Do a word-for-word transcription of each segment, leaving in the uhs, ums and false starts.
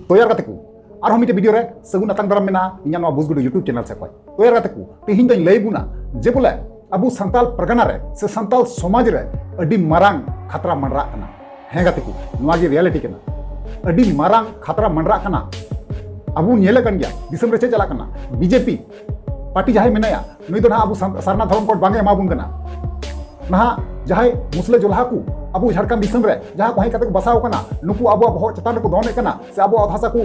ᱛᱚ ᱭᱟᱨ ᱜᱟᱛᱮ ᱠᱚ, ᱟᱨᱦᱚᱸ ᱢᱤᱫᱴᱮᱱ ᱵᱷᱤᱰᱤᱭᱳ ᱨᱮ ᱥᱟᱹᱜᱩᱱ ᱟᱛᱟᱝ ᱫᱟᱨᱟᱢ ᱢᱮᱱᱟᱜᱼᱟ ᱤᱧᱟᱹᱜ ᱱᱚᱣᱟ ᱵᱩᱡᱽ ᱜᱩᱰᱩ YouTube ᱪᱮᱱᱮᱞ ᱥᱮᱫ ᱠᱷᱚᱱ᱾ ᱛᱚ ᱭᱟᱨ ᱜᱟᱛᱮ ᱠᱚ, ᱛᱮᱦᱮᱧ ᱫᱚᱧ ᱞᱟᱹᱭ ᱵᱚᱱᱟ ᱡᱮ ᱵᱚᱞᱮ ᱟᱵᱚ ᱥᱟᱱᱛᱟᱞ ᱯᱟᱨᱜᱟᱱᱟ ᱨᱮ ᱥᱮ ᱥᱟᱱᱛᱟᱞ ᱥᱚᱢᱟᱡᱽ ᱨᱮ ᱟᱹᱰᱤ ᱢᱟᱨᱟᱝ ᱠᱷᱟᱛᱨᱟ ᱢᱟᱸᱰᱨᱟᱜ ᱠᱟᱱᱟ᱾ ᱦᱮᱸ ᱜᱟᱛᱮ ᱠᱚ, ᱱᱚᱣᱟ ᱜᱮ ᱨᱤᱭᱟᱞᱤᱴᱤ ᱠᱟᱱᱟ᱾ ᱟᱹᱰᱤ ᱢᱟᱨᱟᱝ ᱠᱷᱟᱛᱨᱟ ᱢᱟᱸᱰᱨᱟᱜ ᱠᱟᱱᱟ᱾ ᱟᱵᱚ ᱧᱮᱞᱮ ᱠᱟᱱ ᱜᱮᱭᱟ ᱫᱤᱥᱚᱢ ᱨᱮ ᱪᱮᱫ ᱪᱟᱞᱟᱜ ᱠᱟᱱᱟ᱾ ᱵᱤᱡᱮᱯᱤ ᱯᱟᱨᱴᱤ ᱡᱟᱦᱟᱸᱭ ᱢᱮᱱᱟᱭᱟ, ᱱᱩᱭ ᱫᱚ ᱱᱟᱦᱟᱜ ᱟᱵᱚ ᱥᱟᱱ-, ᱥᱟᱨᱱᱟ ᱫᱷᱚᱨᱚᱢ ᱠᱳᱰ ᱵᱟᱝ ᱮ ᱮᱢᱟ ᱵᱚᱱ ᱠᱟᱱᱟ᱾ ᱱᱟᱦᱟᱜ ᱡᱟᱦᱟᱸᱭ ᱢᱩᱥᱞᱟᱹ ᱡᱚᱞᱦᱟ ᱠᱚ ᱟᱵᱚ ᱡᱷᱟᱲᱠᱷᱚᱸᱰ ᱫᱤᱥᱚᱢ ᱨᱮ ᱡᱟᱦᱟᱸ ᱠᱚ ᱦᱮᱡ ᱠᱟᱛᱮ ᱠᱚ ᱵᱟᱥᱟᱣ ᱠᱟᱱᱟ, ᱱᱩᱠᱩ ᱟᱵᱚᱣᱟᱜ ᱵᱚᱦᱚᱜ ᱪᱮᱛᱟᱱ ᱨᱮᱠᱚ ᱫᱚᱱᱮᱫ ᱠᱟᱱᱟ ᱥᱮ ᱟᱵᱚᱣᱟᱜ ᱚᱛ ᱦᱟᱥᱟ ᱠᱚ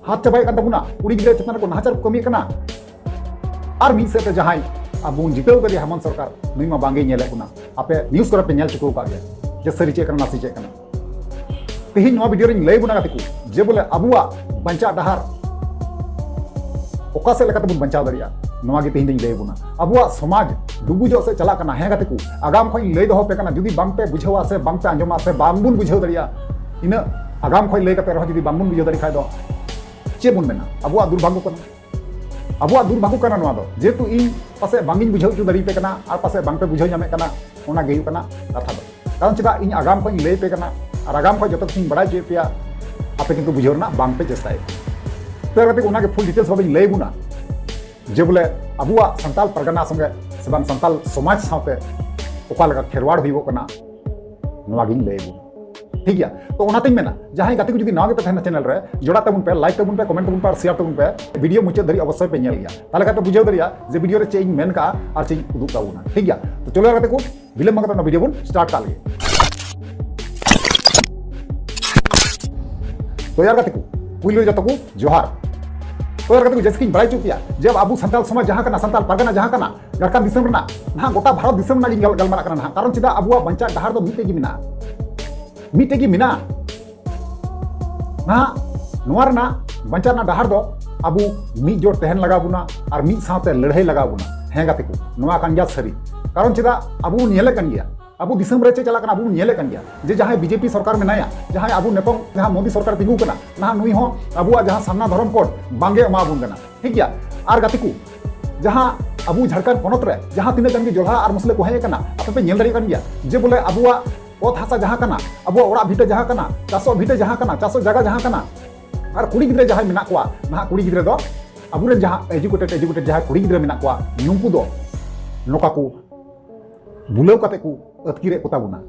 ᱦᱟᱛ ᱪᱟᱵᱟᱭᱮᱫ ᱠᱟᱱ ᱛᱟᱵᱚᱱᱟ, ᱠᱩᱲᱤ ᱜᱤᱫᱽᱨᱟᱹ ᱪᱮᱛᱟᱱ ᱨᱮᱠᱚ ᱱᱟᱦᱟᱪᱟᱨ ᱠᱚ ᱠᱟᱹᱢᱤᱭᱮᱫ ᱠᱟᱱᱟ᱾ ᱟᱨ ᱢᱤᱫ ᱥᱮᱫ ᱛᱮ ᱡᱟᱦᱟᱸᱭ ᱟᱵᱚ ᱵᱚᱱ ᱡᱤᱛᱟᱹᱣ ᱠᱟᱫᱮᱭᱟ ᱦᱮᱢᱚᱱᱛ ᱥᱚᱨᱠᱟᱨ, ᱱᱩᱭ ᱢᱟ ᱵᱟᱝᱜᱮ ᱧᱮᱞᱮᱫ ᱵᱚᱱᱟ᱾ ᱟᱯᱮ ᱱᱤᱭᱩᱡᱽ ᱠᱚᱨᱮ ᱯᱮ ᱧᱮᱞ ᱪᱩᱠᱟᱹᱣ ᱟᱠᱟᱫ ᱜᱮᱭᱟ ᱡᱮ ᱥᱟᱹᱨᱤ ᱪᱮᱫ ᱠᱟᱱᱟ, ᱱᱟᱥᱮ ᱪᱮᱫ ᱠᱟᱱᱟ᱾ ᱛᱮᱦᱮᱧ ᱱᱚᱣᱟ ᱵᱷᱤᱰᱤᱭᱳ ᱨᱮᱧ ᱞᱟᱹᱭ ᱵᱚᱱᱟ ᱜᱟᱛᱮ ᱠᱚ, ᱡᱮ ᱵᱚᱞᱮ ᱟᱵᱚᱣᱟᱜ ᱵᱟᱧᱪᱟᱜ ᱰᱟᱦᱟᱨ ᱚᱠᱟ ᱥᱮᱫ ᱞᱮᱠᱟᱛᱮᱵᱚᱱ ᱵᱟᱧᱪᱟᱣ ᱫᱟᱲᱮᱭᱟᱜᱼᱟ, ᱱᱚᱣᱟ ᱜᱮ ᱛᱮᱦᱮᱧ ᱫᱚᱧ ᱞᱟᱹᱭ ᱵᱚᱱᱟ᱾ ᱟᱵᱚᱣᱟᱜ ᱥᱚᱢᱟᱡᱽ ᱰᱩᱵᱩᱡᱚᱜ ᱥᱮᱫ ᱪᱟᱞᱟᱜ ᱠᱟᱱᱟ᱾ ᱦᱮᱸ ᱜᱟᱛᱮ ᱠᱚ, ᱟᱜᱟᱢ ᱠᱷᱚᱱ ᱤᱧ ᱞᱟᱹᱭ ᱫᱚᱦᱚ ᱯᱮ ᱠᱟᱱᱟ, ᱡᱩᱫᱤ ᱵᱟᱝ ᱯᱮ ᱵᱩᱡᱷᱟᱹᱣᱟ ᱥᱮ ᱵᱟᱝ ᱯᱮ ᱟᱸᱡᱚᱢᱟ ᱥᱮ ᱵᱟᱝ ᱵᱚᱱ ᱵᱩᱡᱷᱟᱹᱣ ᱫᱟᱲᱮᱭᱟᱜᱼᱟ, ᱤᱱᱟᱹᱜ ᱟᱜᱟᱢ ᱠᱷᱚᱱ ᱞᱟᱹᱭ ᱠᱟᱛᱮ ᱨᱮᱦᱚᱸ ᱡᱩᱫᱤ ᱵᱟᱝ ᱵᱚᱱ ᱵᱩᱡᱷᱟᱹᱣ ᱫᱟᱲᱮ ᱠᱷᱟᱡ ᱫᱚ ᱪᱮᱫ ᱵᱚᱱ ᱢᱮᱱᱟ? ᱟᱵᱚᱣᱟᱜ ᱫᱩᱨᱵᱷᱟᱜᱽᱜᱚ ᱠᱟᱱᱟ᱾ ᱟᱵᱚᱣᱟᱜ ᱫᱩᱨᱵᱷᱟᱜᱽᱜᱚ ᱠᱟᱱᱟ ᱱᱚᱣᱟ ᱫᱚ, ᱡᱮᱦᱮᱛᱩ ᱤᱧ ᱯᱟᱥᱮᱡ ᱵᱟᱝ ᱤᱧ ᱵᱩᱡᱷᱟᱹᱣ ᱦᱚᱪᱚ ᱫᱟᱲᱮᱭᱟᱯᱮ ᱠᱟᱱᱟ ᱟᱨ ᱯᱟᱥᱮᱡ ᱵᱟᱝ ᱯᱮ ᱵᱩᱡᱷᱟᱹᱣ ᱧᱟᱢᱮᱫ ᱠᱟᱱᱟ, ᱚᱱᱟ ᱜᱮ ᱦᱩᱭᱩᱜ ᱠᱟᱱᱟ ᱠᱟᱛᱷᱟ ᱫᱚ᱾ ᱠᱟᱨᱚᱱ ᱪᱮᱫᱟᱜ, ᱤᱧ ᱟᱜᱟᱢ ᱠᱷᱚᱱ ᱤᱧ ᱞᱟᱹᱭ ᱯᱮ ᱠᱟᱱᱟ ᱟᱨ ᱟᱜᱟᱢ ᱠᱷᱚᱱ ᱡᱚᱛᱚ ᱠᱤᱪᱷᱩᱧ ᱵᱟᱲᱟᱭ ᱦᱚᱪᱚᱭᱮᱫ ᱯᱮᱭᱟ, ᱟᱯᱮ ᱠᱤᱱᱛᱩ ᱵᱩᱡᱷᱟᱹᱣ ᱨᱮᱱᱟᱜ ᱵᱟᱝ ᱯᱮ ᱪᱮᱥᱴᱟᱭᱮᱫ᱾ ᱛᱚ ᱜᱟᱛᱮ ᱠᱚ, ᱚᱱᱟ ᱜᱮ ᱯᱷᱩᱞ ᱰᱤᱴᱮᱞᱥ ᱵᱷᱟᱵᱮᱧ ᱞᱟᱹᱭ ᱵᱚᱱᱟ, ᱡᱮ ᱵᱚᱞᱮ ᱟᱵᱚᱣᱟᱜ ᱥᱟᱱᱛᱟᱞ ᱯᱟᱨᱜᱟᱱᱟ ᱥᱚᱸᱜᱮ ᱥᱮ ᱵᱟᱝ ᱥᱟᱱᱛᱟᱞ ᱥᱚᱢᱟᱡᱽ ᱥᱟᱶᱛᱮ ᱚᱠᱟ ᱞᱮᱠᱟ ᱠᱷᱮᱨᱣᱟᱲ ᱦᱩᱭᱩᱜᱚᱜ ᱠᱟᱱᱟ, ᱱᱚᱣᱟ ᱜᱤᱧ ᱞᱟᱹᱭ ᱵᱚᱱᱟ᱾ ᱴᱷᱤᱠ ᱜᱮᱭᱟ? ᱛᱚ ᱚᱱᱟᱛᱤᱧ ᱢᱮᱱᱟ, ᱡᱟᱦᱟᱸᱭ ᱜᱟᱛᱮ ᱠᱚ ᱡᱩᱫᱤ ᱱᱟᱣᱟ ᱜᱮᱯᱮ ᱛᱟᱦᱮᱱᱟ ᱪᱮᱱᱮᱞ ᱨᱮ, ᱡᱚᱲᱟᱜ ᱛᱟᱵᱚᱱ ᱯᱮ, ᱞᱟᱭᱤᱠ ᱛᱟᱵᱚᱱ ᱯᱮ, ᱠᱚᱢᱮᱱᱴ ᱛᱟᱵᱚᱱ ᱯᱮ ᱟᱨ ᱥᱮᱭᱟᱨ ᱛᱟᱵᱚᱱ ᱯᱮ᱾ ᱵᱷᱤᱰᱤᱭᱳ ᱢᱩᱪᱟᱹᱫ ᱫᱷᱟᱹᱨᱤᱡ ᱚᱵᱚᱥᱥᱳᱭ ᱯᱮ ᱧᱮᱞ ᱜᱮᱭᱟ, ᱛᱟᱦᱞᱮ ᱠᱷᱟᱱ ᱯᱮ ᱵᱩᱡᱷᱟᱹᱣ ᱫᱟᱲᱮᱭᱟᱜᱼᱟ ᱡᱮ ᱵᱷᱤᱰᱤᱭᱳ ᱨᱮ ᱪᱮᱫ ᱤᱧ ᱢᱮᱱ ᱠᱟᱜᱼᱟ ᱟᱨ ᱪᱮᱫ ᱤᱧ ᱩᱫᱩᱜ ᱛᱟᱵᱚᱱᱟ᱾ ᱴᱷᱤᱠ ᱜᱮᱭᱟ? ᱛᱚ ᱪᱚᱞᱚ ᱜᱟᱛᱮ ᱠᱚ, ᱵᱤᱞᱚᱢ ᱵᱟᱝ ᱠᱟᱛᱮ ᱚᱱᱟ ᱵᱷᱤᱰᱤᱭᱳ ᱵᱚᱱ ᱥᱴᱟᱨᱴ ᱠᱟᱜ ᱞᱮᱜᱮ᱾ ᱛᱚ ᱭᱟᱨ ᱜᱟᱛᱮ ᱠᱚ, ᱯᱩᱭᱞᱩ ᱡᱚᱛᱚ ᱠᱚ ᱡᱚᱦᱟᱨ᱾ ᱛᱚ ᱭᱟᱨ ᱜᱟᱛᱮ ᱠᱚ, ᱡᱮᱭᱥᱮ ᱠᱤᱧ ᱵᱟᱲᱟᱭ ᱦᱚᱪᱚ ᱯᱮᱭᱟ ᱡᱮ ᱟᱵᱚ ᱥᱟᱱᱛᱟᱞ ᱥᱚᱢᱟᱡᱽ ᱡᱟᱦᱟᱸ ᱠᱟᱱᱟ, ᱥᱟᱱᱛᱟᱞ ᱯᱟᱨᱜᱟᱱᱟ ᱡᱟᱦᱟᱸ ᱠᱟᱱᱟ, ᱡᱷᱟᱲᱠᱷᱚᱸᱰ ᱫᱤᱥᱚᱢ ᱨᱮᱱᱟᱜ, ᱱᱟᱦᱟᱜ ᱜᱚᱴᱟ ᱵᱷᱟᱨᱚᱛ ᱫᱤᱥᱚᱢ ᱨᱮᱱᱟᱜ ᱜᱤᱧ ᱜᱟᱞ-, ᱜᱟᱞᱢᱟᱨᱟᱜ ᱠᱟᱱᱟ ᱱᱟᱦᱟᱜ᱾ ᱠᱟᱨᱚᱱ ᱪᱮᱫᱟᱜ, ᱟᱵᱚᱣᱟᱜ ᱵᱟᱧᱪᱟᱜ ᱰᱟᱦᱟᱨ ᱫᱚ ᱢᱤᱫᱴᱮᱡ ᱜᱮ ᱢᱮᱱᱟᱜᱼᱟ, ᱢᱤᱫᱴᱮᱡ ᱜᱮ ᱢᱮᱱᱟᱜᱼᱟ᱾ ᱱᱟᱦᱟᱜ ᱱᱚᱣᱟ ᱨᱮᱱᱟᱜ ᱵᱟᱧᱪᱟᱣ ᱨᱮᱱᱟᱜ ᱰᱟᱦᱟᱨ ᱫᱚ ᱟᱵᱚ ᱢᱤᱫ ᱡᱳᱴ ᱛᱟᱦᱮᱱ ᱞᱟᱜᱟᱣ ᱵᱚᱱᱟ ᱟᱨ ᱢᱤᱫ ᱥᱟᱶᱛᱮ ᱞᱟᱹᱲᱦᱟᱹᱭ ᱞᱟᱜᱟᱣ ᱵᱚᱱᱟ᱾ ᱦᱮᱸ ᱜᱟᱛᱮ ᱠᱚ, ᱱᱚᱣᱟ ᱠᱟᱱ ᱜᱮᱭᱟ ᱥᱟᱹᱨᱤ᱾ ᱠᱟᱨᱚᱱ ᱪᱮᱫᱟᱜ, ᱟᱵᱚ ᱵᱚᱱ ᱧᱮᱞᱮᱫ ᱠᱟᱱ ᱜᱮᱭᱟ, ᱟᱵᱚ ᱫᱤᱥᱚᱢ ᱨᱮ ᱪᱮᱫ ᱪᱟᱞᱟᱜ ᱠᱟᱱᱟ ᱟᱵᱚ ᱵᱚᱱ ᱧᱮᱞᱮᱫ ᱠᱟᱱ ᱜᱮᱭᱟ, ᱡᱮ ᱡᱟᱦᱟᱸᱭ ᱵᱤᱡᱮᱯᱤ ᱥᱚᱨᱠᱟᱨ ᱢᱮᱱᱟᱭᱟ, ᱡᱟᱦᱟᱸᱭ ᱟᱵᱚ ᱱᱤᱛᱚᱝ ᱡᱟᱦᱟᱸ ᱢᱳᱫᱤ ᱥᱚᱨᱠᱟᱨ ᱛᱤᱸᱜᱩ ᱠᱟᱱᱟ, ᱱᱟᱦᱟᱜ ᱱᱩᱭ ᱦᱚᱸ ᱟᱵᱚᱣᱟᱜ ᱡᱟᱦᱟᱸ ᱥᱟᱨᱱᱟ ᱫᱷᱚᱨᱚᱢ ᱠᱳᱰ ᱵᱟᱝᱜᱮ ᱮᱢᱟ ᱵᱚᱱ ᱠᱟᱱᱟ᱾ ᱴᱷᱤᱠ ᱜᱮᱭᱟ? ᱟᱨ ᱜᱟᱛᱮ ᱠᱚ, ᱡᱟᱦᱟᱸ ᱟᱵᱚ ᱡᱷᱟᱲᱠᱷᱚᱸᱰ ᱯᱚᱱᱚᱛ ᱨᱮ ᱡᱟᱦᱟᱸ ᱛᱤᱱᱟᱹᱜ ᱜᱟᱱ ᱜᱮ ᱡᱚᱞᱦᱟ ᱟᱨ ᱢᱩᱥᱞᱟᱹ ᱠᱚ ᱦᱮᱡ ᱟᱠᱟᱱᱟ, ᱟᱯᱮ ᱯᱮ ᱧᱮᱞ ᱫᱟᱲᱮᱭᱟᱜ ᱠᱟᱱ ᱜᱮᱭᱟ ᱡᱮ ᱵᱚᱞᱮ ᱟᱵᱚᱣᱟᱜ ᱚᱛ ᱦᱟᱥᱟ ᱡᱟᱦᱟᱸ ᱠᱟᱱᱟ, ᱟᱵᱚᱣᱟᱜ ᱚᱲᱟᱜ ᱵᱷᱤᱴᱟᱹ ᱡᱟᱦᱟᱸ ᱠᱟᱱᱟ, ᱪᱟᱥᱚᱜ ᱵᱷᱤᱴᱟᱹ ᱡᱟᱦᱟᱸ ᱠᱟᱱᱟ, ᱪᱟᱥᱚᱜ ᱡᱟᱭᱜᱟ ᱡᱟᱦᱟᱸ ᱠᱟᱱᱟ, ᱟᱨ ᱠᱩᱲᱤ ᱜᱤᱫᱽᱨᱟᱹ ᱡᱟᱦᱟᱸᱭ ᱢᱮᱱᱟᱜ ᱠᱚᱣᱟ, ᱱᱟᱦᱟᱜ ᱠᱩᱲᱤ ᱜᱤᱫᱽᱨᱟᱹ ᱫᱚ ᱟᱵᱚᱨᱮᱱ ᱡᱟᱦᱟᱸ educated educated ᱡᱟᱦᱟᱸᱭ ᱠᱩᱲᱤ ᱜᱤᱫᱽᱨᱟᱹ ᱢᱮᱱᱟᱜ ᱠᱚᱣᱟ, ᱱᱩᱠᱩ ᱫᱚ ᱱᱚᱝᱠᱟ ᱠᱚ ᱵᱩᱞᱟᱹᱣ ᱠᱟᱛᱮ ᱠᱚ ᱟᱹᱛᱠᱤᱨᱮᱫ ᱠᱚ ᱛᱟᱵᱚᱱᱟ,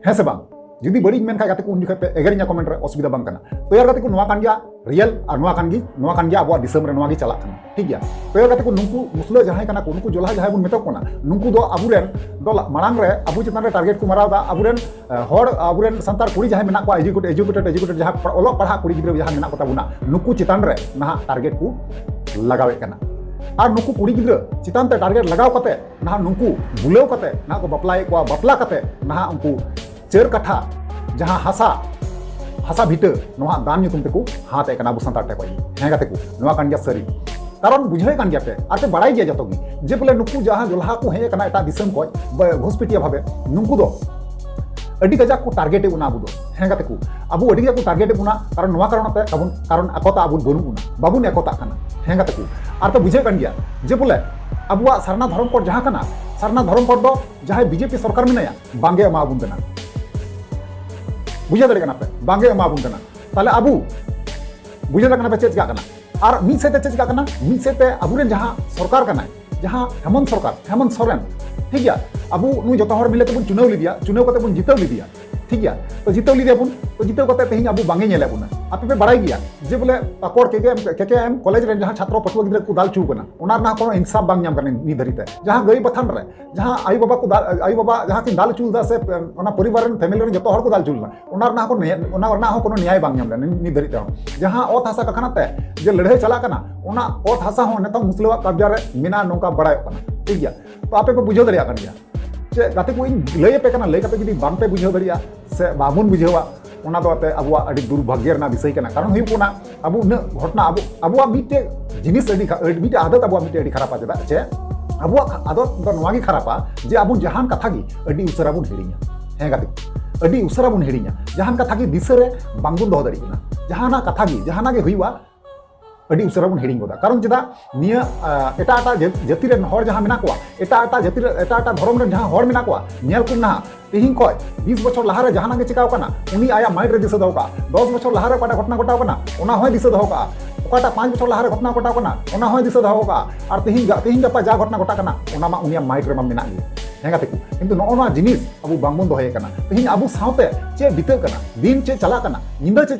ᱦᱮᱸ ᱥᱮ ᱵᱟᱝ? ᱡᱩᱫᱤ ᱵᱟᱹᱲᱤᱡ ᱢᱮᱱ ᱠᱷᱟᱡ ᱜᱟᱛᱮ ᱠᱚ, ᱩᱱ ᱡᱚᱠᱷᱚᱱ ᱯᱮ ᱮᱜᱮᱨᱤᱧᱟ comment ᱨᱮ, ᱚᱥᱩᱵᱤᱫᱷᱟ ᱵᱟᱝ ᱠᱟᱱᱟ᱾ ᱛᱚ ᱭᱟᱨ ᱜᱟᱛᱮ ᱠᱚ, ᱱᱚᱣᱟ ᱠᱟᱱ ᱜᱮᱭᱟ real, ᱟᱨ ᱱᱚᱣᱟ ᱠᱟᱱ ᱜᱮ, ᱱᱚᱣᱟ ᱠᱟᱱ ᱜᱮᱭᱟ ᱟᱵᱚᱣᱟᱜ ᱫᱤᱥᱚᱢ ᱨᱮ ᱱᱚᱣᱟ ᱜᱮ ᱪᱟᱞᱟᱜ ᱠᱟᱱᱟ, ᱴᱷᱤᱠ ᱜᱮᱭᱟ᱾ ᱛᱚ ᱭᱟᱨ ᱜᱟᱛᱮ ᱠᱚ, ᱱᱩᱠᱩ ᱢᱩᱥᱞᱟᱹ ᱡᱟᱦᱟᱸᱭ ᱠᱟᱱᱟ ᱠᱚ, ᱱᱩᱠᱩ ᱡᱚᱞᱦᱟ ᱡᱟᱦᱟᱸᱭ ᱵᱚᱱ ᱢᱮᱛᱟ ᱠᱚ ᱠᱟᱱᱟ, ᱱᱩᱠᱩ ᱫᱚ ᱟᱵᱚᱨᱮᱱ ᱫᱚ ᱞᱟ-, ᱢᱟᱲᱟᱝ ᱨᱮ ᱟᱵᱚ ᱪᱮᱛᱟᱱ ᱨᱮ target ᱠᱚ ᱢᱟᱨᱟᱣ ᱮᱫᱟ, ᱟᱵᱚᱨᱮᱱ ᱦᱚᱲ, ᱟᱵᱚᱨᱮᱱ ᱥᱟᱱᱛᱟᱲ ᱠᱩᱲᱤ ᱡᱟᱦᱟᱸᱭ ᱢᱮᱱᱟᱜ ᱠᱚᱣᱟ, educated educated educated ᱡᱟᱦᱟᱸ ᱯᱟ-, ᱚᱞᱚᱜ ᱯᱟᱲᱦᱟᱜ ᱠᱩᱲᱤ ᱜᱤᱫᱽᱨᱟᱹ ᱡᱟᱦᱟᱸ ᱢᱮᱱᱟᱜ ᱠᱚ ᱛᱟᱵᱚᱱᱟ, ᱱᱩᱠᱩ ᱪᱮᱛᱟᱱ ᱨᱮ ᱱᱟᱦᱟᱜ target ᱠᱚ ᱞᱟᱜᱟᱣᱮᱫ ᱠᱟᱱᱟ᱾ ᱟᱨ ᱱᱩᱠᱩ ᱠᱩᱲᱤ ᱜᱤᱫᱽᱨᱟᱹ ᱪᱮᱛᱟᱱ ᱛᱮ target ᱞᱟᱜᱟᱣ ᱠᱟᱛᱮ ᱱᱟᱦᱟᱜ ᱱᱩᱠᱩ ᱵᱩᱞᱟᱹᱣ ᱠᱟᱛᱮ ᱱᱟᱦᱟᱜ ᱠᱚ ᱵᱟᱯᱞᱟᱭᱮᱫ ᱠᱚᱣᱟ, ᱵᱟᱯᱞᱟ ᱠᱟᱛᱮ ᱱᱟᱦᱟᱜ ᱩᱱᱠᱩ ᱪᱟᱹᱨ ᱠᱟᱴᱷᱟ ᱡᱟᱦᱟᱸ ᱦᱟᱥᱟ, ᱦᱟᱥᱟ ᱵᱷᱤᱴᱟᱹ, ᱱᱚᱣᱟ ᱫᱟᱱ ᱧᱩᱛᱩᱢ ᱛᱮᱠᱚ ᱦᱟᱛ ᱮᱫ ᱠᱟᱱᱟ ᱟᱵᱚ ᱥᱟᱱᱛᱟᱲ ᱴᱷᱮᱱ ᱠᱷᱚᱱ᱾ ᱦᱮᱸ ᱜᱟᱛᱮ ᱠᱚ, ᱱᱚᱣᱟ ᱠᱟᱱ ᱜᱮᱭᱟ ᱥᱟᱹᱨᱤ᱾ ᱠᱟᱨᱚᱱ ᱵᱩᱡᱷᱟᱹᱣᱮᱫ ᱠᱟᱱ ᱜᱮᱭᱟ ᱯᱮ, ᱟᱨ ᱯᱮ ᱵᱟᱲᱟᱭ ᱜᱮᱭᱟ ᱡᱚᱛᱚ ᱜᱮ, ᱡᱮ ᱵᱚᱞᱮ ᱱᱩᱠᱩ ᱡᱟᱦᱟᱸ ᱡᱚᱞᱦᱟ ᱠᱚ ᱦᱮᱡ ᱟᱠᱟᱱᱟ ᱮᱴᱟᱜ ᱫᱤᱥᱚᱢ ᱠᱷᱚᱱ, ᱵᱟ-, ᱜᱷᱩᱥᱯᱮᱴᱤᱭᱟ ᱵᱷᱟᱵᱮ, ᱱᱩᱠᱩ ᱫᱚ ᱟᱹᱰᱤ ᱠᱟᱡᱟᱠ ᱠᱚ target ᱮᱫ ᱵᱚᱱᱟ ᱟᱵᱚ ᱫᱚ᱾ ᱦᱮᱸ ᱜᱟᱛᱮ ᱠᱚ, ᱟᱵᱚ ᱟᱹᱰᱤ ᱠᱟᱡᱟᱠ ᱠᱚ target ᱮᱫ ᱵᱚᱱᱟ, ᱠᱟᱨᱚᱱ ᱱᱚᱣᱟ ᱠᱟᱨᱚᱱ ᱛᱮ ᱟᱵᱚ, ᱠᱟᱨᱚᱱ ᱮᱠᱚᱛᱟ ᱟᱵᱚ ᱵᱟᱹᱱᱩᱜ ᱵᱚᱱᱟ, ᱵᱟᱵᱚᱱ ᱮᱠᱚᱛᱟᱜ ᱠᱟᱱᱟ᱾ ᱦᱮᱸ ᱜᱟᱛᱮ ᱠᱚ, ᱟᱨ ᱯᱮ ᱵᱩᱡᱷᱟᱹᱣ ᱠᱟᱱ ᱜᱮᱭᱟ ᱡᱮ ᱵᱚᱞᱮ ᱟᱵᱚᱣᱟᱜ ᱥᱟᱨᱱᱟ ᱫᱷᱚᱨᱚᱢ ᱠᱳᱰ ᱡᱟᱦᱟᱸ ᱠᱟᱱᱟ, ᱥᱟᱨᱱᱟ ᱫᱷᱚᱨᱚᱢ ᱠᱳᱰ ᱫᱚ ᱡᱟᱦᱟᱸᱭ BJP ᱥᱚᱨᱠᱟᱨ ᱢᱮᱱᱟᱭᱟ, ᱵᱟᱝᱜᱮ ᱮᱢᱟ ᱵᱚᱱ ᱠᱟᱱᱟ᱾ ᱵᱩᱡᱷᱟᱹᱣ ᱫᱟᱲᱮᱭᱟᱜ ᱠᱟᱱᱟ ᱯᱮ, ᱵᱟᱝᱜᱮ ᱮᱢᱟ ᱵᱚᱱ ᱠᱟᱱᱟ᱾ ᱛᱟᱦᱞᱮ ᱟᱵᱚ ᱵᱩᱡᱷᱟᱹᱣ ᱫᱟᱲᱮᱭᱟᱜ ᱠᱟᱱᱟ ᱯᱮ ᱪᱮᱫ ᱪᱤᱠᱟᱜ ᱠᱟᱱᱟ? ᱟᱨ ᱢᱤᱫ ᱥᱮᱫ ᱛᱮ ᱪᱮᱫ ᱪᱤᱠᱟᱜ ᱠᱟᱱᱟ? ᱢᱤᱫ ᱥᱮᱫ ᱛᱮ ᱟᱵᱚᱨᱮᱱ ᱡᱟᱦᱟᱸ ᱥᱚᱨᱠᱟᱨ ᱠᱟᱱᱟᱭ, ᱡᱟᱦᱟᱸ ᱦᱮᱢᱚᱱᱛ ᱥᱚᱨᱠᱟᱨ, ᱦᱮᱢᱚᱱᱛ ᱥᱚᱨᱮᱱ, ᱴᱷᱤᱠ ᱜᱮᱭᱟ, ᱟᱵᱚ ᱱᱩᱭ ᱡᱚᱛᱚ ᱦᱚᱲ ᱢᱤᱞᱮ ᱛᱮᱵᱚᱱ ᱪᱩᱱᱟᱹᱣ ᱞᱮᱫᱮᱭᱟ, ᱪᱩᱱᱟᱹᱣ ᱠᱟᱛᱮ ᱵᱚᱱ ᱡᱤᱛᱟᱹᱣ ᱞᱮᱫᱮᱭᱟ, ᱴᱷᱤᱠ ᱜᱮᱭᱟ, ᱛᱚ ᱡᱤᱛᱟᱹᱣ ᱞᱮᱫᱮᱭᱟ ᱵᱚᱱ, ᱛᱚ ᱡᱤᱛᱟᱹᱣ ᱠᱟᱛᱮ ᱛᱮᱦᱮᱧ ᱟᱵᱚ ᱵᱟᱝᱮ ᱧᱮᱞᱮᱫ ᱵᱚᱱᱟ᱾ ᱟᱯᱮ ᱯᱮ ᱵᱟᱲᱟᱭ ᱜᱮᱭᱟ ᱡᱮ ᱵᱚᱞᱮ ᱯᱟᱠᱚᱲ KKM, KKM ᱠᱚᱞᱮᱡᱽ ᱨᱮᱱ ᱡᱟᱦᱟᱸ ᱪᱷᱟᱛᱨᱚ ᱯᱟᱹᱴᱷᱩᱣᱟᱹ ᱜᱤᱫᱽᱨᱟᱹ ᱠᱚ ᱫᱟᱞ ᱦᱚᱪᱚ ᱠᱟᱱᱟ, ᱚᱱᱟ ᱨᱮᱱᱟᱜ ᱠᱳᱱᱳ ᱤᱱᱥᱟᱯ ᱵᱟᱝ ᱧᱟᱢ ᱠᱟᱱᱟ ᱱᱤᱛ ᱫᱷᱟᱹᱨᱤᱡ ᱛᱮ᱾ ᱡᱟᱦᱟᱸ ᱜᱟᱹᱭ ᱵᱟᱛᱷᱟᱱ ᱨᱮ ᱡᱟᱦᱟᱸ ᱟᱭᱳ ᱵᱟᱵᱟ ᱠᱚ ᱫᱟᱞ, ᱟᱭᱳ ᱵᱟᱵᱟ ᱡᱟᱦᱟᱸ ᱠᱤᱱ ᱫᱟᱞ ᱦᱚᱪᱚ ᱞᱮᱫᱟ ᱥᱮ, ᱚᱱᱟ ᱯᱚᱨᱤᱵᱟᱨ ᱨᱮᱱ, family ᱨᱮᱱ ᱡᱚᱛᱚ ᱦᱚᱲ ᱠᱚ ᱫᱟᱞ ᱦᱚᱪᱚ ᱞᱮᱱᱟ, ᱚᱱᱟ ᱨᱮᱱᱟᱜ ᱦᱚᱸ ᱠᱳᱱᱳ ᱱᱮᱭᱟᱭ, ᱚᱱᱟ ᱨᱮᱱᱟᱜ ᱦᱚᱸ ᱠᱳᱱᱳ ᱱᱮᱭᱟᱭ ᱵᱟᱝ ᱧᱟᱢ ᱞᱮᱱᱟ ᱱᱤᱛ ᱫᱷᱟᱹᱨᱤᱡ ᱛᱮᱦᱚᱸ᱾ ᱡᱟᱦᱟᱸ ᱚᱛ ᱦᱟᱥᱟ ᱠᱟᱠᱷᱟᱱᱟ ᱛᱮ ᱡᱮ ᱞᱟᱹᱲᱦᱟᱹᱭ ᱪᱟᱞᱟᱜ ᱠᱟᱱᱟ, ᱚᱱᱟ ᱚᱛ ᱦᱟᱥᱟ ᱦᱚᱸ ᱱᱤᱛᱚᱝ ᱢᱩᱥᱞᱟᱹᱣᱟᱜ ᱠᱟᱵᱽᱡᱟ ᱨᱮ ᱢᱮᱱᱟᱜᱼᱟ, ᱱᱚᱝᱠᱟ ᱵᱟᱲᱟᱭᱚᱜ ᱠᱟᱱᱟ, ᱴᱷᱤᱠ ᱜᱮᱭᱟ᱾ ᱛᱚ ᱟᱯᱮ ᱯᱮ ᱵᱩᱡᱷᱟᱹᱣ ᱫᱟᱲᱮᱭᱟᱜ ᱠᱟᱱ ᱜᱮᱭᱟ᱾ ᱪᱮᱫ ᱜᱟᱛᱮ ᱠᱚ, ᱤᱧ ᱞᱟᱹᱭ ᱟᱯᱮ ᱠᱟᱱᱟ, ᱞᱟᱹᱭ ᱠᱟᱛᱮ ᱡᱩᱫᱤ ᱵᱟᱝ ᱯᱮ ᱵᱩᱡᱷᱟᱹᱣ ᱫᱟᱲᱮᱭᱟᱜᱼᱟ ᱥᱮ ᱵᱟᱵᱚᱱ ᱵᱩᱡᱷᱟᱹᱣᱟ, ᱚᱱᱟ ᱫᱚ ᱟᱯᱮ ᱟᱵᱚᱣᱟᱜ ᱟᱹᱰᱤ ᱫᱩᱨᱵᱷᱟᱜᱽᱭᱚ ᱨᱮᱱᱟᱜ ᱵᱤᱥᱚᱭ ᱠᱟᱱᱟ᱾ ᱠᱟᱨᱚᱱ ᱦᱩᱭᱩᱜ ᱠᱟᱱᱟ, ᱟᱵᱚ ᱩᱱᱟᱹᱜ ᱜᱷᱚᱴᱚᱱᱟ, ᱟᱵᱚ, ᱟᱵᱚᱣᱟᱜ ᱢᱤᱫᱴᱮᱡ ᱡᱤᱱᱤᱥ ᱟᱹᱰᱤ ᱠᱷᱟ-, ᱟᱹᱰᱤ, ᱢᱤᱫᱴᱮᱡ ᱟᱫᱚᱛ ᱟᱵᱚᱣᱟᱜ ᱢᱤᱫᱴᱮᱡ ᱟᱹᱰᱤ ᱠᱷᱟᱨᱟᱯᱟ᱾ ᱪᱮᱫᱟᱜ ᱪᱮ ᱟᱵᱚᱣᱟᱜ ᱠᱷᱟ-, ᱟᱫᱚᱛ ᱫᱚ ᱱᱚᱣᱟ ᱜᱮ ᱠᱷᱟᱨᱟᱯᱟ ᱡᱮ ᱟᱵᱚ ᱡᱟᱦᱟᱱ ᱠᱟᱛᱷᱟ ᱜᱮ ᱟᱹᱰᱤ ᱩᱥᱟᱹᱨᱟ ᱵᱚᱱ ᱦᱤᱲᱤᱧᱟ᱾ ᱦᱮᱸ ᱜᱟᱛᱮ, ᱟᱹᱰᱤ ᱩᱥᱟᱹᱨᱟ ᱵᱚᱱ ᱦᱤᱲᱤᱧᱟ᱾ ᱡᱟᱦᱟᱱ ᱠᱟᱛᱷᱟ ᱜᱮ ᱫᱤᱥᱟᱹ ᱨᱮ ᱵᱟᱝᱵᱚᱱ ᱫᱚᱦᱚ ᱫᱟᱲᱮᱭᱟᱜ ᱠᱟᱱᱟ᱾ ᱡᱟᱦᱟᱱᱟᱜ ᱠᱟᱛᱷᱟ ᱜᱮ, ᱡᱟᱦᱟᱱᱟᱜ ᱜᱮ ᱦᱩᱭᱩᱜᱼᱟ, ᱟᱹᱰᱤ ᱩᱥᱟᱹᱨᱟ ᱵᱚᱱ ᱦᱤᱲᱤᱧ ᱜᱚᱫᱟ᱾ ᱠᱟᱨᱚᱱ ᱪᱮᱫᱟᱜ? ᱱᱤᱭᱟᱹ ᱟᱸ, ᱮᱴᱟᱜ ᱮᱴᱟᱜ ᱡᱟᱹ- ᱡᱟᱹᱛᱤ ᱨᱮᱱ ᱦᱚᱲ ᱡᱟᱦᱟᱸ ᱢᱮᱱᱟᱜ ᱠᱚᱣᱟ, ᱮᱴᱟᱜ ᱮᱴᱟᱜ ᱡᱟᱹᱛᱤ ᱨᱮ, ᱮᱴᱟᱜ ᱮᱴᱟᱜ ᱫᱷᱚᱨᱚᱢ ᱨᱮᱱ ᱡᱟᱦᱟᱸ ᱦᱚᱲ ᱢᱮᱱᱟᱜ ᱠᱚᱣᱟ, ᱧᱮᱞ ᱠᱚᱢ ᱱᱟᱦᱟᱜ, ᱛᱤᱦᱤᱧ ᱠᱷᱚᱱ ᱵᱤᱥ ᱵᱚᱪᱷᱚᱨ ᱞᱟᱦᱟᱨᱮ ᱡᱟᱦᱟᱱᱟᱜ ᱜᱮ ᱪᱤᱠᱟᱣ ᱠᱟᱱᱟ, ᱩᱱᱤ ᱟᱭᱟᱜ ᱢᱟᱭᱤᱱᱰ ᱨᱮ ᱫᱤᱥᱟᱹ ᱫᱚᱦᱚ ᱠᱟᱜᱼᱟ᱾ ᱫᱚᱥ ᱵᱚᱪᱷᱚᱨ ᱞᱟᱦᱟᱨᱮ ᱚᱠᱟᱴᱟᱜ ᱜᱷᱚᱴᱚᱱᱟ ᱜᱷᱚᱴᱟᱣ ᱠᱟᱱᱟ, ᱚᱱᱟ ᱦᱚᱸᱭ ᱫᱤᱥᱟᱹ ᱫᱚᱦᱚ ᱠᱟᱜᱼᱟ᱾ ᱚᱠᱟᱴᱟᱜ ᱯᱟᱸᱪ ᱵᱚᱪᱷᱚᱨ ᱞᱟᱦᱟᱨᱮ ᱜᱷᱚᱴᱚᱱᱟ ᱜᱷᱚᱴᱟᱣ ᱠᱟᱱᱟ, ᱚᱱᱟ ᱦᱚᱸᱭ ᱫᱤᱥᱟᱹ ᱫᱚᱦᱚ ᱠᱟᱜᱼᱟ᱾ ᱟᱨ ᱛᱤᱦᱤᱧ ᱜᱟ- ᱛᱤᱦᱤᱧ ᱜᱟᱯᱟ ᱡᱟ ᱜᱷᱚᱴᱚᱱᱟ ᱜᱷᱚᱴᱟᱜ ᱠᱟᱱᱟ, ᱚᱱᱟ ᱢᱟ ᱩᱱᱤᱭᱟᱜ ᱢᱟᱭᱤᱱᱰ ᱨᱮᱢᱟ ᱢᱮᱱᱟᱜ ᱜᱮ᱾ ᱦᱮᱸ ᱜᱟᱛᱮ ᱠᱚ, ᱠᱤᱱᱛᱩ ᱱᱚᱜᱼᱚ ᱱᱚᱣᱟ ᱡᱤᱱᱤᱥ ᱟᱵᱚ ᱵᱟᱝᱵᱚᱱ ᱫᱚᱦᱚᱭᱮ ᱠᱟᱱᱟ᱾ ᱛᱤᱦᱤᱧ ᱟᱵᱚ ᱥᱟᱶᱛᱮ ᱪᱮᱫ ᱵᱤᱛᱟᱹᱜ ᱠᱟᱱᱟ, ᱫᱤᱱ ᱪᱮᱫ ᱪᱟᱞᱟᱜ ᱠᱟᱱᱟ,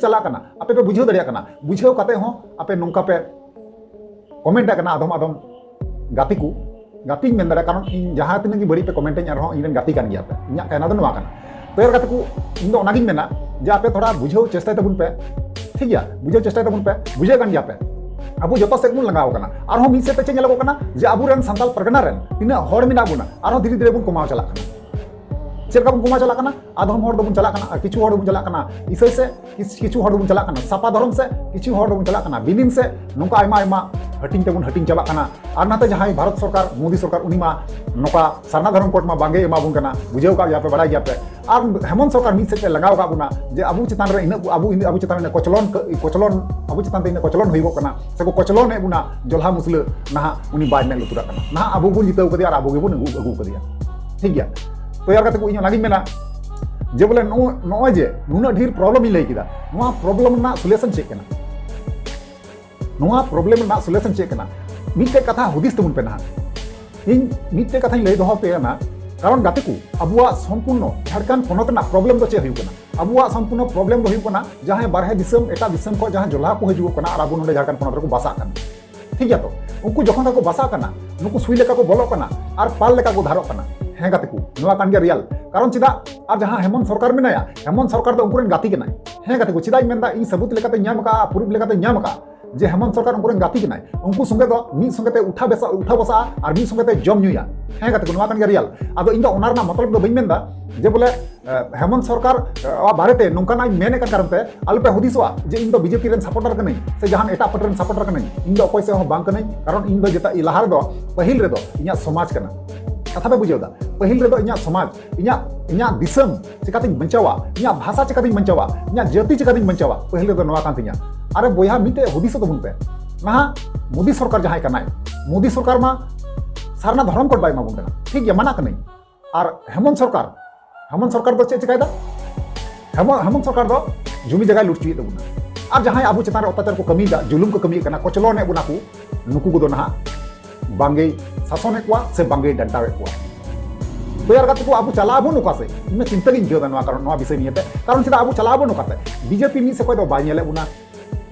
ᱟᱯᱮ ᱯᱮ ᱵᱩᱡᱷᱟᱹᱣ ᱫᱟᱲᱮᱭᱟᱜ ᱠᱟᱱᱟ᱾ ᱵᱩᱡᱷᱟᱹᱣ ᱠᱟᱛᱮ ᱦᱚᱸ ᱟᱯᱮ ᱱᱚᱝᱠᱟ ᱯᱮ ᱠᱚᱢᱮᱱᱴ ᱠᱟᱱᱟ ᱟᱫᱚᱢ ᱟᱫᱚᱢ ᱜᱟᱛᱮ ᱠᱚ, ᱜᱟᱛᱮᱧ ᱢᱮᱱ ᱫᱟᱲᱮᱭᱟᱜᱼᱟ, ᱠᱟᱨᱚᱱ ᱤᱧ ᱡᱟᱦᱟᱸ ᱛᱤᱱᱟᱹᱜ ᱜᱮ ᱵᱟᱹᱲᱤᱡ ᱯᱮ ᱠᱚᱢᱮᱱᱴᱟᱹᱧ, ᱟᱨᱦᱚᱸ ᱤᱧ ᱨᱮᱱ ᱜᱟᱛᱮ ᱠᱟᱱ ᱜᱮᱭᱟ ᱯᱮ᱾ ᱤᱧᱟᱹᱜ ᱠᱟᱭᱱᱟ ᱫᱚ ᱱᱚᱣᱟ ᱠᱟᱱᱟ᱾ ᱛᱚ ᱭᱟᱨ ᱜᱟᱛᱮ ᱠᱚ, ᱤᱧ ᱫᱚ ᱚᱱᱟᱜᱤᱧ ᱢᱮᱱᱟ ᱡᱮ ᱟᱯᱮ ᱛᱷᱚᱲᱟ ᱵᱩᱡᱷᱟᱹᱣ ᱪᱮᱥᱴᱟᱭ ᱛᱟᱵᱚᱱ ᱯᱮ, ᱴᱷᱤᱠ ᱜᱮᱭᱟ? ᱵᱩᱡᱷᱟᱹᱣ ᱪᱮᱥᱴᱟᱭ ᱛᱟᱵᱚᱱ ᱯᱮ, ᱵᱩᱡᱷᱟᱹᱜ ᱠᱟᱱ ᱜᱮᱭᱟ ᱯᱮ᱾ ᱟᱵᱚ ᱡᱚᱛᱚ ᱥᱮᱫ ᱵᱚᱱ ᱞᱟᱸᱜᱟᱣ ᱠᱟᱱᱟ᱾ ᱟᱨᱦᱚᱸ ᱢᱤᱫ ᱥᱮᱫ ᱛᱮ ᱪᱮᱫ ᱧᱮᱞᱚᱜᱚᱜ ᱠᱟᱱᱟ ᱡᱮ ᱟᱵᱚᱨᱮᱱ ᱥᱟᱱᱛᱟᱲ ᱯᱟᱨᱜᱟᱱᱟ ᱨᱮᱱ ᱛᱤᱱᱟᱹᱜ ᱦᱚᱲ ᱢᱮᱱᱟᱜ ᱵᱚᱱᱟ, ᱟᱨᱦᱚᱸ ᱫᱷᱤᱨᱮ ᱫᱷᱤᱨᱮ ᱵᱚᱱ ᱠᱚᱢᱟᱣ ᱪᱟᱞᱟᱜ ᱠᱟᱱᱟ᱾ ᱪᱮᱫ ᱞᱮᱠᱟ ᱵᱚᱱ ᱠᱚᱢᱟᱣ ᱪᱟᱞᱟᱜ ᱠᱟᱱᱟ? ᱟᱫᱚᱢ ᱦᱚᱲ ᱫᱚᱵᱚᱱ ᱪᱟᱞᱟᱜ ᱠᱟᱱᱟ, ᱟᱨ ᱠᱤᱪᱷᱩ ᱦᱚᱲ ᱫᱚᱵᱚᱱ ᱪᱟᱞᱟᱜ ᱠᱟᱱᱟ ᱤᱥᱟᱹᱭ ᱥᱮᱫ, ᱠᱤᱪ- ᱠᱤᱪᱷᱩ ᱦᱚᱲ ᱫᱚᱵᱚᱱ ᱪᱟᱞᱟᱜ ᱠᱟᱱᱟ ᱥᱟᱯᱟ ᱫᱷᱚᱨᱚᱢ ᱥᱮᱫ, ᱠᱤᱪᱷᱩ ᱦᱚᱲ ᱫᱚᱵᱚᱱ ᱪᱟᱞᱟᱜ ᱠᱟᱱᱟ ᱵᱤᱞᱤᱱ ᱥᱮᱫ᱾ ᱱᱚᱝᱠᱟ ᱟᱭᱢᱟ ᱟᱭᱢᱟ ᱦᱟᱹᱴᱤᱧ ᱛᱮᱵᱚᱱ ᱦᱟᱹᱴᱤᱧ ᱪᱟᱵᱟᱜ ᱠᱟᱱᱟ᱾ ᱟᱨ ᱱᱟᱛᱮ ᱡᱟᱦᱟᱸᱭ ᱵᱷᱟᱨᱚᱛ ᱥᱚᱨᱠᱟᱨ, ᱢᱳᱫᱤ ᱥᱚᱨᱠᱟᱨ, ᱩᱱᱤ ᱢᱟ ᱱᱚᱝᱠᱟ ᱥᱟᱨᱱᱟ ᱫᱷᱚᱨᱚᱢ ᱠᱳᱰ ᱢᱟ ᱵᱟᱝᱜᱮ ᱮᱢᱟ ᱵᱚᱱ ᱠᱟᱱᱟ, ᱵᱩᱡᱷᱟᱹᱣ ᱠᱟᱜ ᱜᱮᱭᱟ ᱯᱮ, ᱵᱟᱲᱟᱭ ᱜᱮᱭᱟ ᱯᱮ᱾ ᱟᱨ ᱦᱮᱢᱚᱱᱛ ᱥᱚᱨᱠᱟᱨ ᱢᱤᱫ ᱥᱮᱫ ᱛᱮ ᱞᱟᱜᱟᱣ ᱟᱠᱟᱫ ᱵᱚᱱᱟ ᱡᱮ ᱟᱵᱚ ᱪᱮᱛᱟᱱ ᱨᱮ ᱤᱱᱟᱹᱜ, ᱟᱵᱚ, ᱟᱵᱚ ᱪᱮᱛᱟᱱ ᱨᱮ ᱤᱱᱟᱹᱜ ᱠᱚᱪᱞᱚᱱ, ᱠᱚᱪᱞᱚᱱ, ᱟᱵᱚ ᱪᱮᱛᱟᱱ ᱛᱮ ᱤᱱᱟᱹᱜ ᱠᱚᱪᱞᱚᱱ ᱦᱩᱭᱩᱜᱚᱜ ᱠᱟᱱᱟ, ᱥᱮᱠᱚ ᱠᱚᱪᱞᱚᱱᱮᱫ ᱵᱚᱱᱟ ᱡᱚᱞᱦᱟ ᱢᱩᱥᱞᱟᱹ, ᱱᱟᱦᱟᱜ ᱩᱱᱤ ᱵᱟᱭ ᱢᱮᱫ ᱞᱩᱛᱩᱨᱟᱜ ᱠᱟᱱᱟ᱾ ᱱᱟᱦᱟᱜ ᱟᱵᱚ ᱵᱚᱱ ᱡᱤᱛᱟᱹᱣ ᱠᱟᱫᱮᱭᱟ ᱟᱨ ᱟᱵᱚ ᱜᱮᱵᱚᱱ ᱟᱹᱜᱩ, ᱟᱹᱜᱩ ᱠᱟᱫᱮᱭᱟ, ᱴᱷᱤᱠ ᱜᱮᱭᱟ? ᱛᱚ ᱭᱟᱨ ᱜᱟᱛᱮ ᱠᱚ, ᱤᱧ ᱚᱱᱟᱜᱤᱧ ᱢᱮᱱᱟ ᱡᱮ ᱵᱚᱞᱮ ᱱᱚᱜᱼᱚ, ᱱᱚᱜᱼᱚᱭ ᱡᱮ ᱱᱩᱱᱟᱹᱜ ᱰᱷᱮᱨ ᱯᱨᱚᱵᱞᱮᱢ ᱤᱧ ᱞᱟᱹᱭ ᱠᱮᱫᱟ, ᱱᱚᱣᱟ ᱯᱨᱚᱵᱞᱮᱢ ᱨᱮᱱᱟᱜ ᱥᱚᱞᱩᱭᱮᱥᱚᱱ ᱪᱮᱫ ᱠᱟᱱᱟ? ᱱᱚᱣᱟ ᱯᱨᱚᱵᱞᱮᱢ ᱨᱮᱱᱟᱜ ᱥᱚᱞᱩᱭᱮᱥᱚᱱ ᱪᱮᱫ ᱠᱟᱱᱟ? ᱢᱤᱫᱴᱮᱡ ᱠᱟᱛᱷᱟ ᱦᱩᱫᱤᱥ ᱛᱟᱵᱚᱱ ᱯᱮ ᱱᱟᱦᱟᱜ᱾ ᱤᱧ ᱢᱤᱫᱴᱮᱡ ᱠᱟᱛᱷᱟᱧ ᱞᱟᱹᱭ ᱫᱚᱦᱚ ᱟᱯᱮ ᱠᱟᱱᱟ, ᱠᱟᱨᱚᱱ ᱜᱟᱛᱮ ᱠᱚ, ᱟᱵᱚᱣᱟᱜ ᱥᱚᱢᱯᱩᱨᱱᱚ ᱡᱷᱟᱲᱠᱷᱚᱸᱰ ᱯᱚᱱᱚᱛ ᱨᱮᱱᱟᱜ ᱯᱨᱚᱵᱞᱮᱢ ᱫᱚ ᱪᱮᱫ ᱦᱩᱭᱩᱜ ᱠᱟᱱᱟ? ᱟᱵᱚᱣᱟᱜ ᱥᱚᱢᱯᱩᱨᱱᱚ ᱯᱨᱚᱵᱞᱮᱢ ᱫᱚ ᱦᱩᱭᱩᱜ ᱠᱟᱱᱟ ᱡᱟᱦᱟᱸᱭ ᱵᱟᱨᱦᱮ ᱫᱤᱥᱚᱢ, ᱮᱴᱟᱜ ᱫᱤᱥᱚᱢ ᱠᱷᱚᱱ ᱡᱟᱦᱟᱸ ᱡᱚᱞᱦᱟ ᱠᱚ ᱦᱤᱡᱩᱜᱚᱜ ᱠᱟᱱᱟ ᱟᱨ ᱟᱵᱚ ᱱᱚᱰᱮ ᱡᱷᱟᱲᱠᱷᱚᱸᱰ ᱯᱚᱱᱚᱛ ᱨᱮᱠᱚ ᱵᱟᱥᱟᱜ ᱠᱟᱱᱟ, ᱴᱷᱤᱠ ᱜᱮᱭᱟ ᱛᱚ? ᱩᱱᱠᱩ ᱡᱚᱠᱷᱚᱱ ᱛᱟᱠᱚ ᱵᱟᱥᱟᱜ ᱠᱟᱱᱟ, ᱱᱩᱠᱩ ᱥᱩᱭ ᱞᱮᱠᱟ ᱠᱚ ᱵᱚᱞᱚᱜ ᱠᱟᱱᱟ ᱟᱨ ᱯᱟᱞ ᱞᱮᱠᱟ ᱠᱚ ᱫᱷᱟᱨᱚᱜ ᱠᱟᱱᱟ᱾ ᱦᱮᱸ ᱜᱟᱛᱮ ᱠᱚ, ᱱᱚᱣᱟ ᱠᱟᱱ ᱜᱮᱭᱟ ᱨᱤᱭᱟᱞ᱾ ᱠᱟᱨᱚᱱ ᱪᱮᱫᱟᱜ? ᱟᱨ ᱡᱟᱦᱟᱸ ᱦᱮᱢᱚᱱᱛ ᱥᱚᱨᱠᱟᱨ ᱢᱮᱱᱟᱭᱟ, ᱦᱮᱢᱚᱱᱛ ᱥᱚᱨᱠᱟᱨ ᱫᱚ ᱩᱱᱠᱩ ᱨᱮᱱ ᱜᱟᱛᱮ ᱠᱟᱱᱟᱭ᱾ ᱦᱮᱸ ᱜᱟᱛᱮ ᱠᱚ, ᱪᱮᱫᱟᱜ ᱤᱧ ᱢᱮᱱᱫᱟ? ᱤᱧ ᱥᱟᱹᱵᱩᱛ ᱞᱮᱠᱟᱛᱮ ᱧᱟᱢ ᱟᱠᱟᱫᱼᱟ, ᱯᱨᱩᱯ ᱞᱮᱠᱟᱛᱮ ᱧᱟᱢ ᱟᱠᱟᱫᱼᱟ ᱡᱮ ᱦᱮᱢᱚᱱᱛ ᱥᱚᱨᱠᱟᱨ ᱩᱱᱠᱩ ᱨᱮᱱ ᱜᱟᱛᱮ ᱠᱟᱱᱟᱭ᱾ ᱩᱱᱠᱩ ᱥᱚᱸᱜᱮ ᱫᱚ ᱢᱤᱫ ᱥᱚᱸᱜᱮ ᱛᱮ ᱩᱴᱷᱟ ᱵᱮᱥᱟ, ᱩᱴᱷᱟ ᱵᱚᱥᱟᱜᱼᱟ ᱟᱨ ᱢᱤᱫ ᱥᱚᱸᱜᱮ ᱛᱮ ᱡᱚᱢ ᱧᱩᱭᱟ᱾ ᱦᱮᱸ ᱜᱟᱛᱮ ᱠᱚ, ᱱᱚᱣᱟ ᱠᱟᱱ ᱜᱮᱭᱟ ᱨᱤᱭᱟᱞ᱾ ᱟᱫᱚ ᱤᱧ ᱫᱚ ᱚᱱᱟ ᱨᱮᱱᱟᱜ ᱢᱚᱛᱞᱚᱵ ᱫᱚ ᱵᱟᱹᱧ ᱢᱮᱱᱫᱟ ᱡᱮ ᱵᱚᱞᱮ, ᱮ, ᱦᱮᱢᱚᱱᱛ ᱥᱚᱨᱠᱟᱨ, ᱮ, ᱟᱜ ᱵᱟᱨᱮᱛᱮ ᱱᱚᱝᱠᱟᱱᱟᱜ ᱤᱧ ᱢᱮᱱᱮᱫ ᱠᱟᱱ ᱠᱟᱨᱚᱱ ᱛᱮ ᱟᱞᱚᱯᱮ ᱦᱩᱫᱤᱥᱚᱜᱼᱟ ᱡᱮ ᱤᱧ ᱫᱚ ᱵᱤᱡᱮᱯᱤ ᱨᱮᱱ ᱥᱟᱯᱳᱨᱴᱟᱨ ᱠᱟᱹᱱᱟᱹᱧ ᱥᱮ ᱡᱟᱦᱟᱱ ᱮᱴᱟᱜ ᱯᱟᱨᱴᱤ ᱨᱮᱱ ᱥᱟᱯᱳᱨᱴᱟᱨ ᱠᱟᱹᱱᱟᱹᱧ᱾ ᱤᱧ ᱫᱚ ᱚᱠᱚᱭ ᱥᱮᱫ ᱦᱚᱸ ᱵᱟᱝ ᱠᱟᱹᱱᱟᱹᱧ, ᱠᱟᱨᱚᱱ ᱤᱧ ᱫᱚ ᱡᱮᱴᱟ ᱞᱟᱦᱟ ᱨᱮᱫᱚ, ᱯᱟᱹᱦᱤᱞ ᱨᱮᱫᱚ ᱤᱧᱟᱹᱜ ᱥᱚᱢᱟᱡᱽ ᱠᱟᱱᱟ᱾ ᱠᱟᱛᱷᱟ ᱯᱮ ᱵᱩᱡᱷᱟᱹᱣ ᱫᱟ? ᱯᱟᱹᱦᱤᱞ ᱨᱮᱫᱚ ᱤᱧᱟᱹᱜ ᱥᱚᱢᱟᱡᱽ, ᱤᱧᱟᱹᱜ ᱤᱧᱟᱹᱜ ᱫᱤᱥᱚᱢ ᱪᱤᱠᱟᱹᱛᱤᱧ ᱵᱟᱧᱪᱟᱣᱟ, ᱤᱧᱟᱹᱜ ᱵᱷᱟᱥᱟ ᱪᱤᱠᱟᱹᱛᱤᱧ ᱵᱟᱧᱪᱟᱣᱟ, ᱤᱧᱟᱹᱜ ᱡᱟᱹᱛᱤ ᱪᱤᱠᱟᱹᱛᱤᱧ ᱵᱟᱧᱪᱟᱣᱟ, ᱯᱟᱹᱦᱤᱞ ᱨᱮᱫᱚ ᱱᱚᱣᱟ ᱠᱟᱱ ᱛᱤᱧᱟ᱾ ᱟᱨᱮ ᱵᱚᱭᱦᱟ, ᱢᱤᱫᱴᱮᱡ ᱦᱩᱫᱤᱥᱚᱜ ᱛᱟᱵᱚᱱ ᱯᱮ᱾ ᱱᱟᱦᱟᱜ ᱢᱳᱫᱤ ᱥᱚᱨᱠᱟᱨ ᱡᱟᱦᱟᱸᱭ ᱠᱟᱱᱟᱭ, ᱢᱳᱫᱤ ᱥᱚᱨᱠᱟᱨ ᱢᱟ ᱥᱟᱨᱱᱟ ᱫᱷᱚᱨᱚᱢ ᱠᱳᱰ ᱵᱟᱭ ᱮᱢᱟ ᱵᱚᱱ ᱠᱟᱱᱟ, ᱴᱷᱤᱠ ᱜᱮᱭᱟ, ᱢᱟᱱᱟ ᱠᱟᱹᱱᱟᱹᱧ᱾ ᱟᱨ ᱦᱮᱢᱚᱱᱛ ᱥᱚᱨᱠᱟᱨ, ᱦᱮᱢᱚᱱᱛ ᱥᱚᱨᱠᱟᱨ ᱫᱚ ᱪᱮᱫ ᱪᱤᱠᱟᱭᱮᱫᱟ? ᱦᱮᱢᱚ- ᱦᱮᱢᱚᱱᱛ ᱥᱚᱨᱠᱟᱨ ᱫᱚ ᱡᱩᱢᱤ ᱡᱟᱭᱜᱟᱭ ᱞᱩᱴ ᱦᱚᱪᱚᱭᱮᱫ ᱛᱟᱵᱚᱱᱟ᱾ ᱟᱨ ᱡᱟᱦᱟᱸᱭ ᱟᱵᱚ ᱪᱮᱛᱟᱱ ᱨᱮ ᱚᱛᱛᱟᱪᱟᱨ ᱠᱚ ᱠᱟᱹᱢᱤᱭᱮᱫᱟ, ᱡᱩᱞᱩᱢ ᱠᱚ ᱠᱟᱹᱢᱤᱭᱮᱫ ᱠᱟᱱᱟ, ᱠᱚᱪᱞᱚᱱᱮᱫ ᱵᱚᱱᱟ ᱠᱚ, ᱱᱩᱠᱩ ᱠᱚᱫᱚ ᱱᱟᱦᱟᱜ ᱵᱟᱝᱜᱮᱭ ᱥᱟᱥᱚᱱᱮᱫ ᱠᱚᱣᱟ ᱥᱮ ᱵᱟᱝᱜᱮᱭ ᱰᱟᱱᱴᱟᱣᱮᱫ ᱠᱚᱣᱟ᱾ ᱛᱚ ᱭᱟᱨ ᱜᱟᱛᱮ ᱠᱚ, ᱟᱵᱚ ᱪᱟᱞᱟᱜ ᱟᱵᱚᱱ ᱚᱠᱟ ᱥᱮᱫ? ᱤᱧ ᱢᱟ ᱪᱤᱱᱛᱟᱹ ᱜᱤᱧ ᱟᱹᱭᱠᱟᱹᱣ ᱮᱫᱟ ᱱᱚᱣᱟ ᱠᱟᱨᱚᱱ, ᱱᱚᱣᱟ ᱵᱤᱥᱚᱭ ᱱᱤᱭᱮᱛᱮ᱾ ᱠᱟᱨᱚᱱ ᱪᱮᱫᱟᱜ ᱟᱵᱚ ᱪᱟᱞᱟᱜ ᱟᱵᱚᱱ ᱚᱠᱟᱛᱮ? ᱵᱤᱡᱮᱯᱤ ᱢᱤᱫ ᱥᱮᱫ ᱠᱷᱚᱱ ᱫᱚ ᱵᱟᱭ ᱧᱮᱞᱮᱫ ᱵᱚᱱᱟ,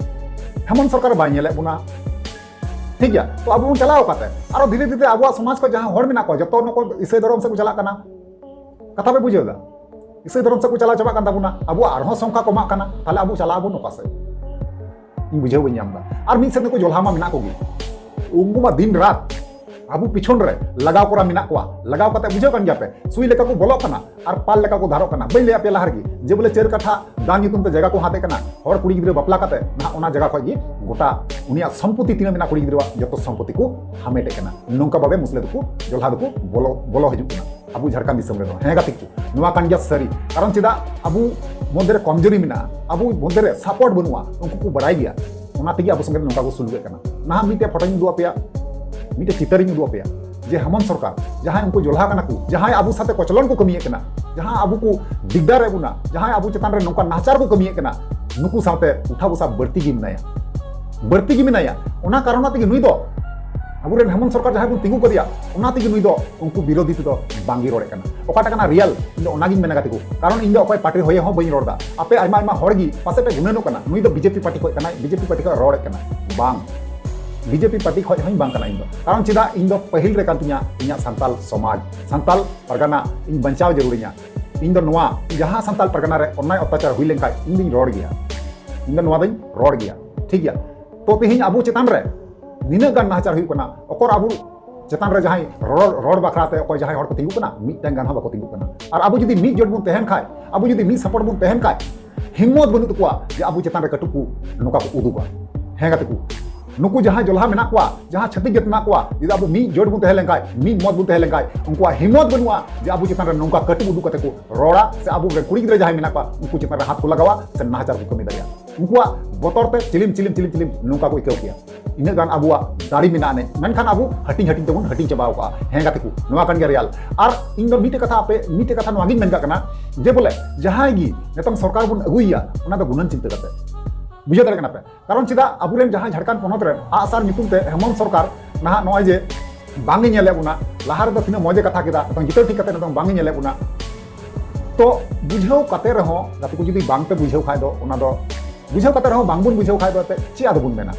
ᱦᱮᱢᱚᱱᱛ ᱥᱚᱨᱠᱟᱨ ᱵᱟᱭ ᱧᱮᱞᱮᱫ ᱵᱚᱱᱟ, ᱴᱷᱤᱠ ᱜᱮᱭᱟ? ᱛᱚ ᱟᱵᱚ ᱵᱚᱱ ᱪᱟᱞᱟᱣ ᱚᱠᱟᱛᱮ? ᱟᱨᱚ ᱫᱷᱤᱨᱮ ᱫᱷᱤᱨᱮ ᱟᱵᱚᱣᱟᱜ ᱥᱚᱢᱟᱡᱽ ᱠᱷᱚᱱ ᱡᱟᱦᱟᱸ ᱦᱚᱲ ᱢᱮᱱᱟᱜ ᱠᱚᱣᱟ, ᱡᱚᱛᱚ ᱱᱩᱠᱩ ᱤᱥᱟᱹᱭ ᱫᱷᱚᱨᱚᱢ ᱥᱮᱫ ᱠᱚ ᱪᱟᱞᱟᱜ ᱠᱟᱱᱟ᱾ ᱠᱟᱛᱷᱟ ᱯᱮ ᱵᱩᱡᱷᱟᱹᱣ ᱮᱫᱟ? ᱤᱥᱟᱹᱭ ᱫᱷᱚᱨᱚᱢ ᱥᱮᱫ ᱠᱚ ᱪᱟᱞᱟᱣ ᱪᱟᱵᱟᱜ ᱠᱟᱱ ᱛᱟᱵᱚᱱᱟ, ᱟᱵᱚᱣᱟᱜ ᱟᱨᱦᱚᱸ ᱥᱚᱝᱠᱷᱟ ᱠᱚᱢᱟᱜ ᱠᱟᱱᱟ, ᱛᱟᱦᱞᱮ ᱟᱵᱚ ᱪᱟᱞᱟᱜ ᱟᱵᱚᱱ ᱚᱠᱟ ᱥᱮᱫ? ᱤᱧ ᱵᱩᱡᱷᱟᱹᱣ ᱵᱟᱹᱧ ᱧᱟᱢ ᱮᱫᱟ᱾ ᱟᱨ ᱢᱤᱫ ᱥᱮᱫ ᱱᱩᱠᱩ ᱡᱚᱞᱦᱟ ᱢᱟ ᱢᱮᱱᱟᱜ ᱠᱚᱜᱮ, ᱩᱱᱠᱩ ᱢᱟ ᱫᱤᱱ ᱨᱟᱛ ᱟᱵᱚ ᱯᱤᱪᱷᱚᱱ ᱨᱮ ᱞᱟᱜᱟᱣ ᱠᱚᱨᱟ ᱢᱮᱱᱟᱜ ᱠᱚᱣᱟ, ᱞᱟᱜᱟᱣ ᱠᱟᱛᱮ ᱵᱩᱡᱷᱟᱹᱣ ᱠᱟᱱ ᱜᱮᱭᱟ ᱯᱮ, ᱥᱩᱭ ᱞᱮᱠᱟ ᱠᱚ ᱵᱚᱞᱚᱜ ᱠᱟᱱᱟ ᱟᱨ ᱯᱟᱞ ᱞᱮᱠᱟ ᱠᱚ ᱫᱷᱟᱨᱚᱜ ᱠᱟᱱᱟ᱾ ᱵᱟᱹᱧ ᱞᱟᱹᱭ ᱟᱯᱮᱭᱟ ᱞᱟᱦᱟ ᱨᱮᱜᱮ ᱡᱮ ᱵᱚᱞᱮ ᱪᱟᱹᱨ ᱠᱟᱴᱷᱟ ᱫᱟᱱ ᱧᱩᱛᱩᱢ ᱛᱮ ᱡᱟᱭᱜᱟ ᱠᱚ ᱦᱟᱛᱮᱫ ᱠᱟᱱᱟ ᱦᱚᱲ ᱠᱩᱲᱤ ᱜᱤᱫᱽᱨᱟᱹ ᱵᱟᱯᱞᱟ ᱠᱟᱛᱮ, ᱱᱟᱦᱟᱜ ᱚᱱᱟ ᱡᱟᱭᱜᱟ ᱠᱷᱚᱡ ᱜᱮ ᱜᱚᱴᱟ ᱩᱱᱤᱭᱟᱜ ᱥᱚᱢᱯᱚᱛᱤ ᱛᱤᱱᱟᱹᱜ ᱢᱮᱱᱟᱜᱼᱟ ᱠᱩᱲᱤ ᱜᱤᱫᱽᱨᱟᱹᱣᱟᱜ ᱡᱚᱛᱚ ᱥᱚᱢᱯᱚᱛᱤ ᱠᱚ ᱦᱟᱢᱮᱴᱮᱫ ᱠᱟᱱᱟ᱾ ᱱᱚᱝᱠᱟ ᱵᱷᱟᱵᱮ ᱢᱩᱥᱞᱟᱹ ᱫᱚᱠᱚ, ᱡᱚᱞᱦᱟ ᱫᱚᱠᱚ ᱵᱚᱞᱚ ᱵᱚᱞᱚ ᱦᱤᱡᱩᱜ ᱠᱟᱱᱟ ᱟᱵᱚ ᱡᱷᱟᱲᱠᱷᱚᱸᱰ ᱫᱤᱥᱚᱢ ᱨᱮᱫᱚ᱾ ᱦᱮᱸ ᱜᱟᱛᱮ ᱠᱚ, ᱱᱚᱣᱟ ᱠᱟᱱ ᱜᱮᱭᱟ ᱥᱟᱹᱨᱤ᱾ ᱠᱟᱨᱚᱱ ᱪᱮᱫᱟᱜ ᱟᱵᱚ ᱢᱚᱫᱽᱫᱷᱮ ᱨᱮ ᱠᱚᱢᱡᱳᱨᱤ ᱢᱮᱱᱟᱜᱼᱟ, ᱟᱵᱚ ᱢᱚᱫᱽᱫᱷᱮ ᱨᱮ ᱥᱟᱯᱳᱨᱴ ᱵᱟᱹᱱᱩᱜᱼᱟ, ᱩᱱᱠᱩ ᱠᱚ ᱵᱟᱲᱟᱭ ᱜᱮᱭᱟ, ᱚᱱᱟ ᱛᱮᱜᱮ ᱟᱵᱚ ᱥᱚᱸᱜᱮ ᱱᱚᱝᱠᱟ ᱠᱚ ᱥᱩᱞᱩᱠᱮᱫ ᱠᱟᱱᱟ᱾ ᱱᱟᱦᱟᱜ ᱢᱤᱫᱴᱮᱡ ᱯᱷᱳᱴᱳᱧ ᱩᱫᱩᱜ ᱟᱯᱮᱭᱟ, ᱢᱤᱫᱴᱮᱡ ᱪᱤᱛᱟᱹᱨᱤᱧ ᱩᱫᱩᱜ ᱟᱯᱮᱭᱟ ᱡᱮ ᱦᱮᱢᱚᱱᱛ ᱥᱚᱨᱠᱟᱨ, ᱡᱟᱦᱟᱸᱭ ᱩᱱᱠᱩ ᱡᱚᱞᱦᱟ ᱠᱟᱱᱟ ᱠᱚ, ᱡᱟᱦᱟᱸᱭ ᱟᱵᱚ ᱥᱟᱛᱮ ᱠᱚᱪᱞᱚᱱ ᱠᱚ ᱠᱟᱹᱢᱤᱭᱮᱫ ᱠᱟᱱᱟ, ᱡᱟᱦᱟᱸ ᱟᱵᱚ ᱠᱚ ᱫᱤᱜᱫᱟᱨᱮᱫ ᱵᱚᱱᱟ, ᱡᱟᱦᱟᱸᱭ ᱟᱵᱚ ᱪᱮᱛᱟᱱ ᱨᱮ ᱱᱚᱝᱠᱟ ᱱᱟᱦᱟᱪᱟᱨ ᱠᱚ ᱠᱟᱹᱢᱤᱭᱮᱫ ᱠᱟᱱᱟ, ᱱᱩᱠᱩ ᱥᱟᱶᱛᱮ ᱩᱴᱷᱟ ᱵᱚᱥᱟ ᱵᱟᱹᱲᱛᱤ ᱜᱮ ᱢᱮᱱᱟᱭᱟ, ᱵᱟᱹᱲᱛᱤ ᱜᱮ ᱢᱮᱱᱟᱭᱟ᱾ ᱚᱱᱟ ᱠᱟᱨᱚᱱ ᱛᱮᱜᱮ ᱱᱩᱭ ᱫᱚ, ᱟᱵᱚᱨᱮᱱ ᱦᱮᱢᱚᱱᱛ ᱥᱚᱨᱠᱟᱨ ᱡᱟᱦᱟᱸᱭ ᱵᱚᱱ ᱛᱤᱸᱜᱩ ᱠᱟᱫᱮᱭᱟ, ᱚᱱᱟ ᱛᱮᱜᱮ ᱱᱩᱭ ᱫᱚ ᱩᱱᱠᱩ ᱵᱤᱨᱳᱫᱷᱤ ᱛᱮᱫᱚ ᱵᱟᱝᱜᱮ ᱨᱚᱲᱮᱫ ᱠᱟᱱᱟ᱾ ᱚᱠᱟᱴᱟᱜ ᱠᱟᱱᱟ ᱨᱤᱭᱮᱞ, ᱤᱧ ᱫᱚ ᱚᱱᱟᱜᱤᱧ ᱢᱮᱱᱟ ᱜᱟᱛᱮ ᱠᱚ, ᱠᱟᱨᱚᱱ ᱤᱧ ᱫᱚ ᱚᱠᱚᱭ ᱯᱟᱨᱴᱤ ᱦᱚᱭᱮ ᱦᱚᱸ ᱵᱟᱹᱧ ᱨᱚᱲ ᱮᱫᱟ᱾ ᱟᱯᱮ ᱟᱭᱢᱟ ᱟᱭᱢᱟ ᱦᱚᱲ ᱜᱮ ᱯᱟᱥᱮᱡ ᱯᱮ ᱜᱩᱱᱟᱹᱱᱚᱜ ᱠᱟᱱᱟ, ᱱᱩᱭ ᱫᱚ ᱵᱤᱡᱮᱯᱤ ᱯᱟᱨᱴᱤ ᱠᱷᱚᱡ ᱠᱟᱱᱟᱭ, ᱵᱤᱡᱮᱯᱤ ᱯᱟᱨᱴᱤ ᱠᱷᱚᱡ ᱨᱚᱲᱮᱫ ᱠᱟᱱᱟ᱾ ᱵᱟᱝ, ᱵᱤᱡᱮᱯᱤ ᱯᱟᱨᱴᱤ ᱠᱷᱚᱡ ᱦᱚᱸᱧ ᱵᱟᱝ ᱠᱟᱱᱟ ᱤᱧ ᱫᱚ᱾ ᱠᱟᱨᱚᱱ ᱪᱮᱫᱟᱜ? ᱤᱧ ᱫᱚ ᱯᱟᱹᱦᱤᱞ ᱨᱮ ᱠᱟᱱ ᱛᱤᱧᱟ ᱤᱧᱟᱹᱜ ᱥᱟᱱᱛᱟᱞ ᱥᱚᱢᱟᱡᱽ, ᱥᱟᱱᱛᱟᱞ ᱯᱟᱨᱜᱟᱱᱟ ᱤᱧ ᱵᱟᱧᱪᱟᱣ ᱡᱟᱹᱨᱩᱲᱤᱧᱟ᱾ ᱤᱧ ᱫᱚ ᱱᱚᱣᱟ ᱡᱟᱦᱟᱸ ᱥᱟᱱᱛᱟᱞ ᱯᱟᱨᱜᱟᱱᱟ ᱨᱮ ᱚᱱᱱᱟᱭ ᱚᱛᱛᱟᱪᱟᱨ ᱦᱩᱭ ᱞᱮᱱᱠᱷᱟᱡ ᱤᱧ ᱫᱚᱧ ᱨᱚᱲ ᱜᱮᱭᱟ, ᱤᱧ ᱫᱚ ᱱᱚᱣᱟ ᱫᱚᱧ ᱨᱚᱲ ᱜᱮᱭᱟ, ᱴᱷᱤᱠ ᱜᱮᱭᱟ? ᱛᱚ ᱛᱮᱦᱮᱧ ᱟᱵᱚ ᱪᱮᱛᱟᱱ ᱨᱮ ᱱᱤᱱᱟᱹᱜ ᱜᱟᱱ ᱱᱟᱦᱟᱪᱟᱨ ᱦᱩᱭᱩᱜ ᱠᱟᱱᱟ, ᱚᱠᱚᱨ ᱟᱵᱚ ᱪᱮᱛᱟᱱ ᱨᱮ ᱡᱟᱦᱟᱸᱭ ᱨᱚᱲ, ᱨᱚᱲ ᱵᱟᱠᱷᱨᱟ ᱛᱮ ᱚᱠᱚᱭ ᱡᱟᱦᱟᱸᱭ ᱦᱚᱲ ᱠᱚ ᱛᱤᱸᱜᱩ ᱠᱟᱱᱟ? ᱢᱤᱫᱴᱟᱝ ᱜᱟᱱ ᱦᱚᱸ ᱵᱟᱠᱚ ᱛᱤᱸᱜᱩ ᱠᱟᱱᱟ᱾ ᱟᱨ ᱟᱵᱚ ᱡᱩᱫᱤ ᱢᱤᱫ ᱡᱳᱴ ᱵᱚᱱ ᱛᱟᱦᱮᱱ ᱠᱷᱟᱡ, ᱟᱵᱚ ᱡᱩᱫᱤ ᱢᱤᱫ ᱥᱟᱯᱳᱨᱴ ᱵᱚᱱ ᱛᱟᱦᱮᱱ ᱠᱷᱟᱡ, ᱦᱤᱢᱢᱚᱛ ᱵᱟᱹᱱᱩᱜ ᱛᱟᱠᱚᱣᱟ ᱡᱮ ᱟᱵᱚ ᱪᱮᱛᱟᱱ ᱨᱮ ᱠᱟᱹᱴᱩᱵ ᱠᱚ ᱱᱚᱝᱠᱟ ᱠᱚ ᱩᱫᱩᱜᱟ᱾ ᱦᱮᱸ ᱜᱟᱛᱮ ᱠᱚ, ᱱᱩᱠᱩ ᱡᱟᱦᱟᱸᱭ ᱡᱚᱞᱦᱟ ᱢᱮᱱᱟᱜ ᱠᱚᱣᱟ, ᱡᱟᱦᱟᱸ ᱪᱷᱟᱹᱛᱤᱠ ᱡᱟᱹᱛ ᱢᱮᱱᱟᱜ ᱠᱚᱣᱟ, ᱡᱩᱫᱤ ᱟᱵᱚ ᱢᱤᱫ ᱡᱳᱴ ᱵᱚᱱ ᱛᱟᱦᱮᱸ ᱞᱮᱱᱠᱷᱟᱱ, ᱢᱤᱫ ᱢᱚᱛ ᱵᱚᱱ ᱛᱟᱦᱮᱸ ᱞᱮᱱᱠᱷᱟᱱ, ᱩᱱᱠᱩᱣᱟᱜ ᱦᱤᱢᱢᱚᱛ ᱵᱟᱹᱱᱩᱜᱼᱟ ᱡᱮ ᱟᱵᱚ ᱪᱮᱛᱟᱱ ᱨᱮ ᱱᱚᱝᱠᱟ ᱠᱟᱹᱴᱩᱵ ᱩᱫᱩᱜ ᱠᱟᱛᱮ ᱠᱚ ᱨᱚᱲᱟ, ᱥᱮ ᱟᱵᱚ ᱨᱮᱱ ᱠᱩᱲᱤ ᱜᱤᱫᱽᱨᱟᱹ ᱡᱟᱦᱟᱸᱭ ᱢᱮᱱᱟᱜ ᱠᱚᱣᱟ, ᱩᱱᱠᱩ ᱪᱮᱛᱟᱱ ᱨᱮ ᱦᱟᱛ ᱠᱚ ᱞᱟᱜᱟᱣᱟ, ᱥᱮ ᱱᱟᱦᱟᱪᱟᱨ ᱠᱚ ᱠᱟᱹᱢᱤ ᱫᱟᱲᱮᱭᱟᱜᱼᱟ᱾ ᱩᱱᱠᱩᱣᱟᱜ ᱵᱚᱛᱚᱨ ᱛᱮ ᱪᱤᱞᱤᱢ ᱪᱤᱞᱤᱢ ᱪᱤᱞᱤᱢ ᱪᱤᱞᱤᱢ ᱱᱚᱝᱠᱟ ᱠᱚ ᱟᱹᱭᱠᱟᱹᱣ ᱠᱮᱭᱟ᱾ ᱤᱱᱟᱹᱜ ᱜᱟᱱ ᱟᱵᱚᱣᱟᱜ ᱫᱟᱲᱮ ᱢᱮᱱᱟᱜ ᱟᱹᱱᱤᱡ, ᱢᱮᱱᱠᱷᱟᱱ ᱟᱵᱚ ᱦᱟᱹᱴᱤᱧ ᱦᱟᱹᱴᱤᱧ ᱛᱮᱵᱚᱱ ᱦᱟᱹᱴᱤᱧ ᱪᱟᱵᱟᱣ ᱠᱟᱜᱼᱟ᱾ ᱦᱮᱸ ᱜᱟᱛᱮ ᱠᱚ, ᱱᱚᱣᱟ ᱠᱟᱱ ᱜᱮᱭᱟ ᱨᱮᱭᱟᱞ᱾ ᱟᱨ ᱤᱧ ᱫᱚ ᱢᱤᱫᱴᱮᱡ ᱠᱟᱛᱷᱟ, ᱟᱯᱮ ᱢᱤᱫᱴᱮᱡ ᱠᱟᱛᱷᱟ ᱱᱚᱣᱟ ᱜᱤᱧ ᱢᱮᱱ ᱠᱟᱜ ᱠᱟᱱᱟ, ᱡᱮ ᱵᱚᱞᱮ ᱡᱟᱦᱟᱸᱭ ᱜᱮ ᱱᱤᱛᱚᱝ ᱥᱚᱨᱠᱟᱨ ᱵᱚᱱ ᱟᱹᱜᱩᱭᱮᱭᱟ, ᱚᱱᱟ ᱫᱚ ᱜᱩᱱᱟᱹᱱ ᱪᱤᱱᱛᱟᱹ ᱠᱟᱛᱮ᱾ ᱵᱩᱡᱷᱟᱹᱣ ᱫᱟᱲᱮᱭᱟᱜ ᱠᱟᱱᱟ ᱯᱮ? ᱠᱟᱨᱚᱱ ᱪᱮᱫᱟᱜ ᱟᱵᱚᱨᱮᱱ ᱡᱟᱦᱟᱸᱭ ᱡᱷᱟᱲᱠᱷᱚᱸᱰ ᱯᱚᱱᱚᱛ ᱨᱮᱱ ᱟᱜᱼᱥᱟᱨ ᱧᱩᱛᱩᱢ ᱛᱮ ᱦᱮᱢᱚᱱᱛ ᱥᱚᱨᱠᱟᱨ ᱱᱟᱦᱟᱜ ᱱᱚᱜᱼᱚᱭ ᱡᱮ ᱵᱟᱝ ᱮ ᱧᱮᱞᱮᱫ ᱵᱚᱱᱟ, ᱞᱟᱦᱟ ᱨᱮᱫᱚ ᱛᱤᱱᱟᱹᱜ ᱢᱚᱡᱽ ᱮ ᱠᱟᱛᱷᱟ ᱠᱮᱫᱟ, ᱱᱤᱛᱚᱝ ᱡᱤᱛᱟᱹᱣ ᱴᱷᱤᱠ ᱠᱟᱛᱮ ᱱᱤᱛᱚᱝ ᱵᱟᱝ ᱮ ᱧᱮᱞᱮᱫ ᱵᱚᱱᱟ᱾ ᱛᱚ ᱵᱩᱡᱷᱟᱹᱣ ᱠᱟᱛᱮ ᱨᱮᱦᱚᱸ ᱜᱟᱛᱮ ᱠᱚ, ᱡᱩᱫᱤ ᱵᱟᱝ ᱯᱮ ᱵᱩᱡᱷᱟᱹᱣ ᱠᱷᱟᱡ ᱫᱚ, ᱚᱱᱟ ᱫᱚ ᱵᱩᱡᱷᱟᱹᱣ ᱠᱟᱛᱮ ᱨᱮᱦᱚᱸ ᱵᱟᱝ ᱵᱚᱱ ᱵᱩᱡᱷᱟᱹᱣ ᱠᱷᱟᱡ ᱫᱚ ᱮᱱᱛᱮᱫ ᱪᱮᱫ ᱟᱫᱚ ᱵᱚᱱ ᱢᱮᱱᱟ?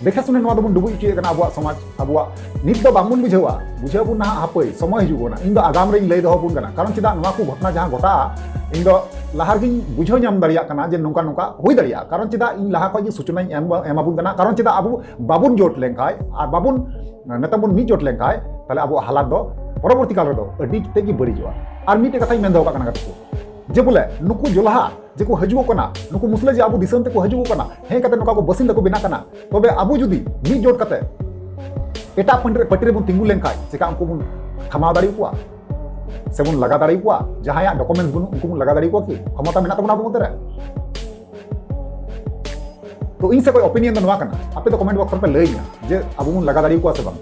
ᱫᱮᱠᱷᱮ ᱥᱩᱱᱮ ᱱᱚᱣᱟ ᱫᱚᱵᱚᱱ ᱰᱩᱵᱩᱡ ᱦᱚᱪᱚᱭᱮᱫ ᱠᱟᱱᱟ ᱟᱵᱚᱣᱟᱜ ᱥᱚᱢᱟᱡᱽ, ᱟᱵᱚᱣᱟᱜ᱾ ᱱᱤᱛ ᱫᱚ ᱵᱟᱝ ᱵᱚᱱ ᱵᱩᱡᱷᱟᱹᱣᱟ, ᱵᱩᱡᱷᱟᱹᱣ ᱟᱵᱚᱱ ᱱᱟᱦᱟᱜ, ᱦᱟᱯᱳᱭ ᱥᱚᱢᱚᱭ ᱦᱤᱡᱩᱜ ᱠᱟᱱᱟ᱾ ᱤᱧ ᱫᱚ ᱟᱜᱟᱢ ᱨᱮᱧ ᱞᱟᱹᱭ ᱫᱚᱦᱚ ᱟᱵᱚᱱ ᱠᱟᱱᱟ, ᱠᱟᱨᱚᱱ ᱪᱮᱫᱟᱜ ᱱᱚᱣᱟ ᱠᱚ ᱜᱷᱚᱴᱚᱱᱟ ᱡᱟᱦᱟᱸ ᱜᱷᱚᱴᱟᱜᱼᱟ, ᱤᱧ ᱫᱚ ᱞᱟᱦᱟ ᱨᱮᱜᱮᱧ ᱵᱩᱡᱷᱟᱹᱣ ᱧᱟᱢ ᱫᱟᱲᱮᱭᱟᱜ ᱠᱟᱱᱟ ᱡᱮ ᱱᱚᱝᱠᱟ ᱱᱚᱝᱠᱟ ᱦᱩᱭ ᱫᱟᱲᱮᱭᱟᱜᱼᱟ᱾ ᱠᱟᱨᱚᱱ ᱪᱮᱫᱟᱜ ᱤᱧ ᱞᱟᱦᱟ ᱠᱷᱚᱡ ᱜᱮ ᱥᱩᱪᱚᱱᱟᱧ ᱮᱢ, ᱮᱢᱟᱵᱚᱱ ᱠᱟᱱᱟ? ᱠᱟᱨᱚᱱ ᱪᱮᱫᱟᱜ ᱟᱵᱚ ᱵᱟᱵᱚᱱ ᱡᱳᱴ ᱞᱮᱱᱠᱷᱟᱡ ᱟᱨ ᱵᱟᱵᱚᱱ, ᱱᱮᱛᱟ ᱵᱚᱱ ᱢᱤᱫ ᱡᱳᱴ ᱞᱮᱱᱠᱷᱟᱡ, ᱛᱟᱦᱞᱮ ᱟᱵᱚᱣᱟᱜ ᱦᱟᱞᱟᱛ ᱫᱚ ᱯᱚᱨᱚᱵᱚᱨᱛᱤ ᱠᱟᱞ ᱨᱮᱫᱚ ᱟᱹᱰᱤ ᱛᱮᱫ ᱜᱮ ᱵᱟᱹᱲᱤᱡᱚᱜᱼᱟ᱾ ᱟᱨ ᱢᱤᱫᱴᱮᱡ ᱠᱟᱛᱷᱟᱧ ᱢᱮᱱ ᱫᱚᱦᱚ ᱠᱟᱜ ᱠᱟᱱᱟ ᱜᱟᱛᱮ ᱠᱚ, ᱡᱮ ᱵᱚᱞᱮ ᱱᱩᱠᱩ ᱡᱚᱞᱦᱟ ᱡᱮ ᱠᱚ ᱦᱤᱡᱩᱜᱚᱜ ᱠᱟᱱᱟ, ᱱᱩᱠᱩ ᱢᱩᱥᱞᱟᱹ ᱡᱮ ᱟᱵᱚ ᱫᱤᱥᱚᱢ ᱛᱮᱠᱚ ᱦᱤᱡᱩᱜᱚᱜ ᱠᱟᱱᱟ, ᱦᱮᱡ ᱠᱟᱛᱮ ᱱᱚᱝᱠᱟ ᱠᱚ ᱵᱟᱹᱥᱤᱱᱫᱟ ᱠᱚ ᱵᱮᱱᱟᱜ ᱠᱟᱱᱟ, ᱛᱚᱵᱮ ᱟᱵᱚ ᱡᱩᱫᱤ ᱢᱤᱫ ᱡᱳᱴ ᱠᱟᱛᱮ ᱮᱴᱟᱜ ᱯᱟᱹᱴᱤ ᱨᱮ, ᱯᱟᱹᱴᱤ ᱨᱮᱵᱚᱱ ᱛᱤᱸᱜᱩ ᱞᱮᱱᱠᱷᱟᱡ, ᱪᱮᱠᱟ ᱩᱱᱠᱩ ᱵᱚᱱ ᱛᱷᱟᱢᱟᱣ ᱫᱟᱲᱮ ᱟᱠᱚᱣᱟ? ᱥᱮᱵᱚᱱ ᱞᱟᱜᱟ ᱫᱟᱲᱮ ᱟᱠᱚᱣᱟ? ᱡᱟᱦᱟᱸᱭᱟᱜ ᱰᱚᱠᱩᱢᱮᱱᱴᱥ ᱵᱟᱹᱱᱩᱜ, ᱩᱱᱠᱩ ᱵᱚᱱ ᱞᱟᱜᱟ ᱫᱟᱲᱮ ᱟᱠᱚᱣᱟ ᱠᱤ? ᱠᱷᱚᱢᱚᱛᱟ ᱢᱮᱱᱟᱜ ᱛᱟᱵᱚᱱᱟ ᱟᱵᱚ ᱢᱚᱫᱽᱫᱷᱮ ᱨᱮ? ᱛᱚ ᱤᱧ ᱥᱮᱫ ᱠᱷᱚᱱ ᱚᱯᱤᱱᱤᱭᱚᱱ ᱫᱚ ᱱᱚᱣᱟ ᱠᱟᱱᱟ, ᱟᱯᱮ ᱫᱚ ᱠᱚᱢᱮᱱᱴ ᱵᱚᱠᱥ ᱠᱚᱨᱮ ᱯᱮ ᱞᱟᱹᱭ ᱤᱧᱟ ᱡᱮ ᱟᱵᱚ ᱵᱚᱱ ᱞᱟᱜᱟ ᱫᱟᱲᱮ ᱟᱠᱚᱣᱟ ᱥᱮ ᱵᱟᱝ᱾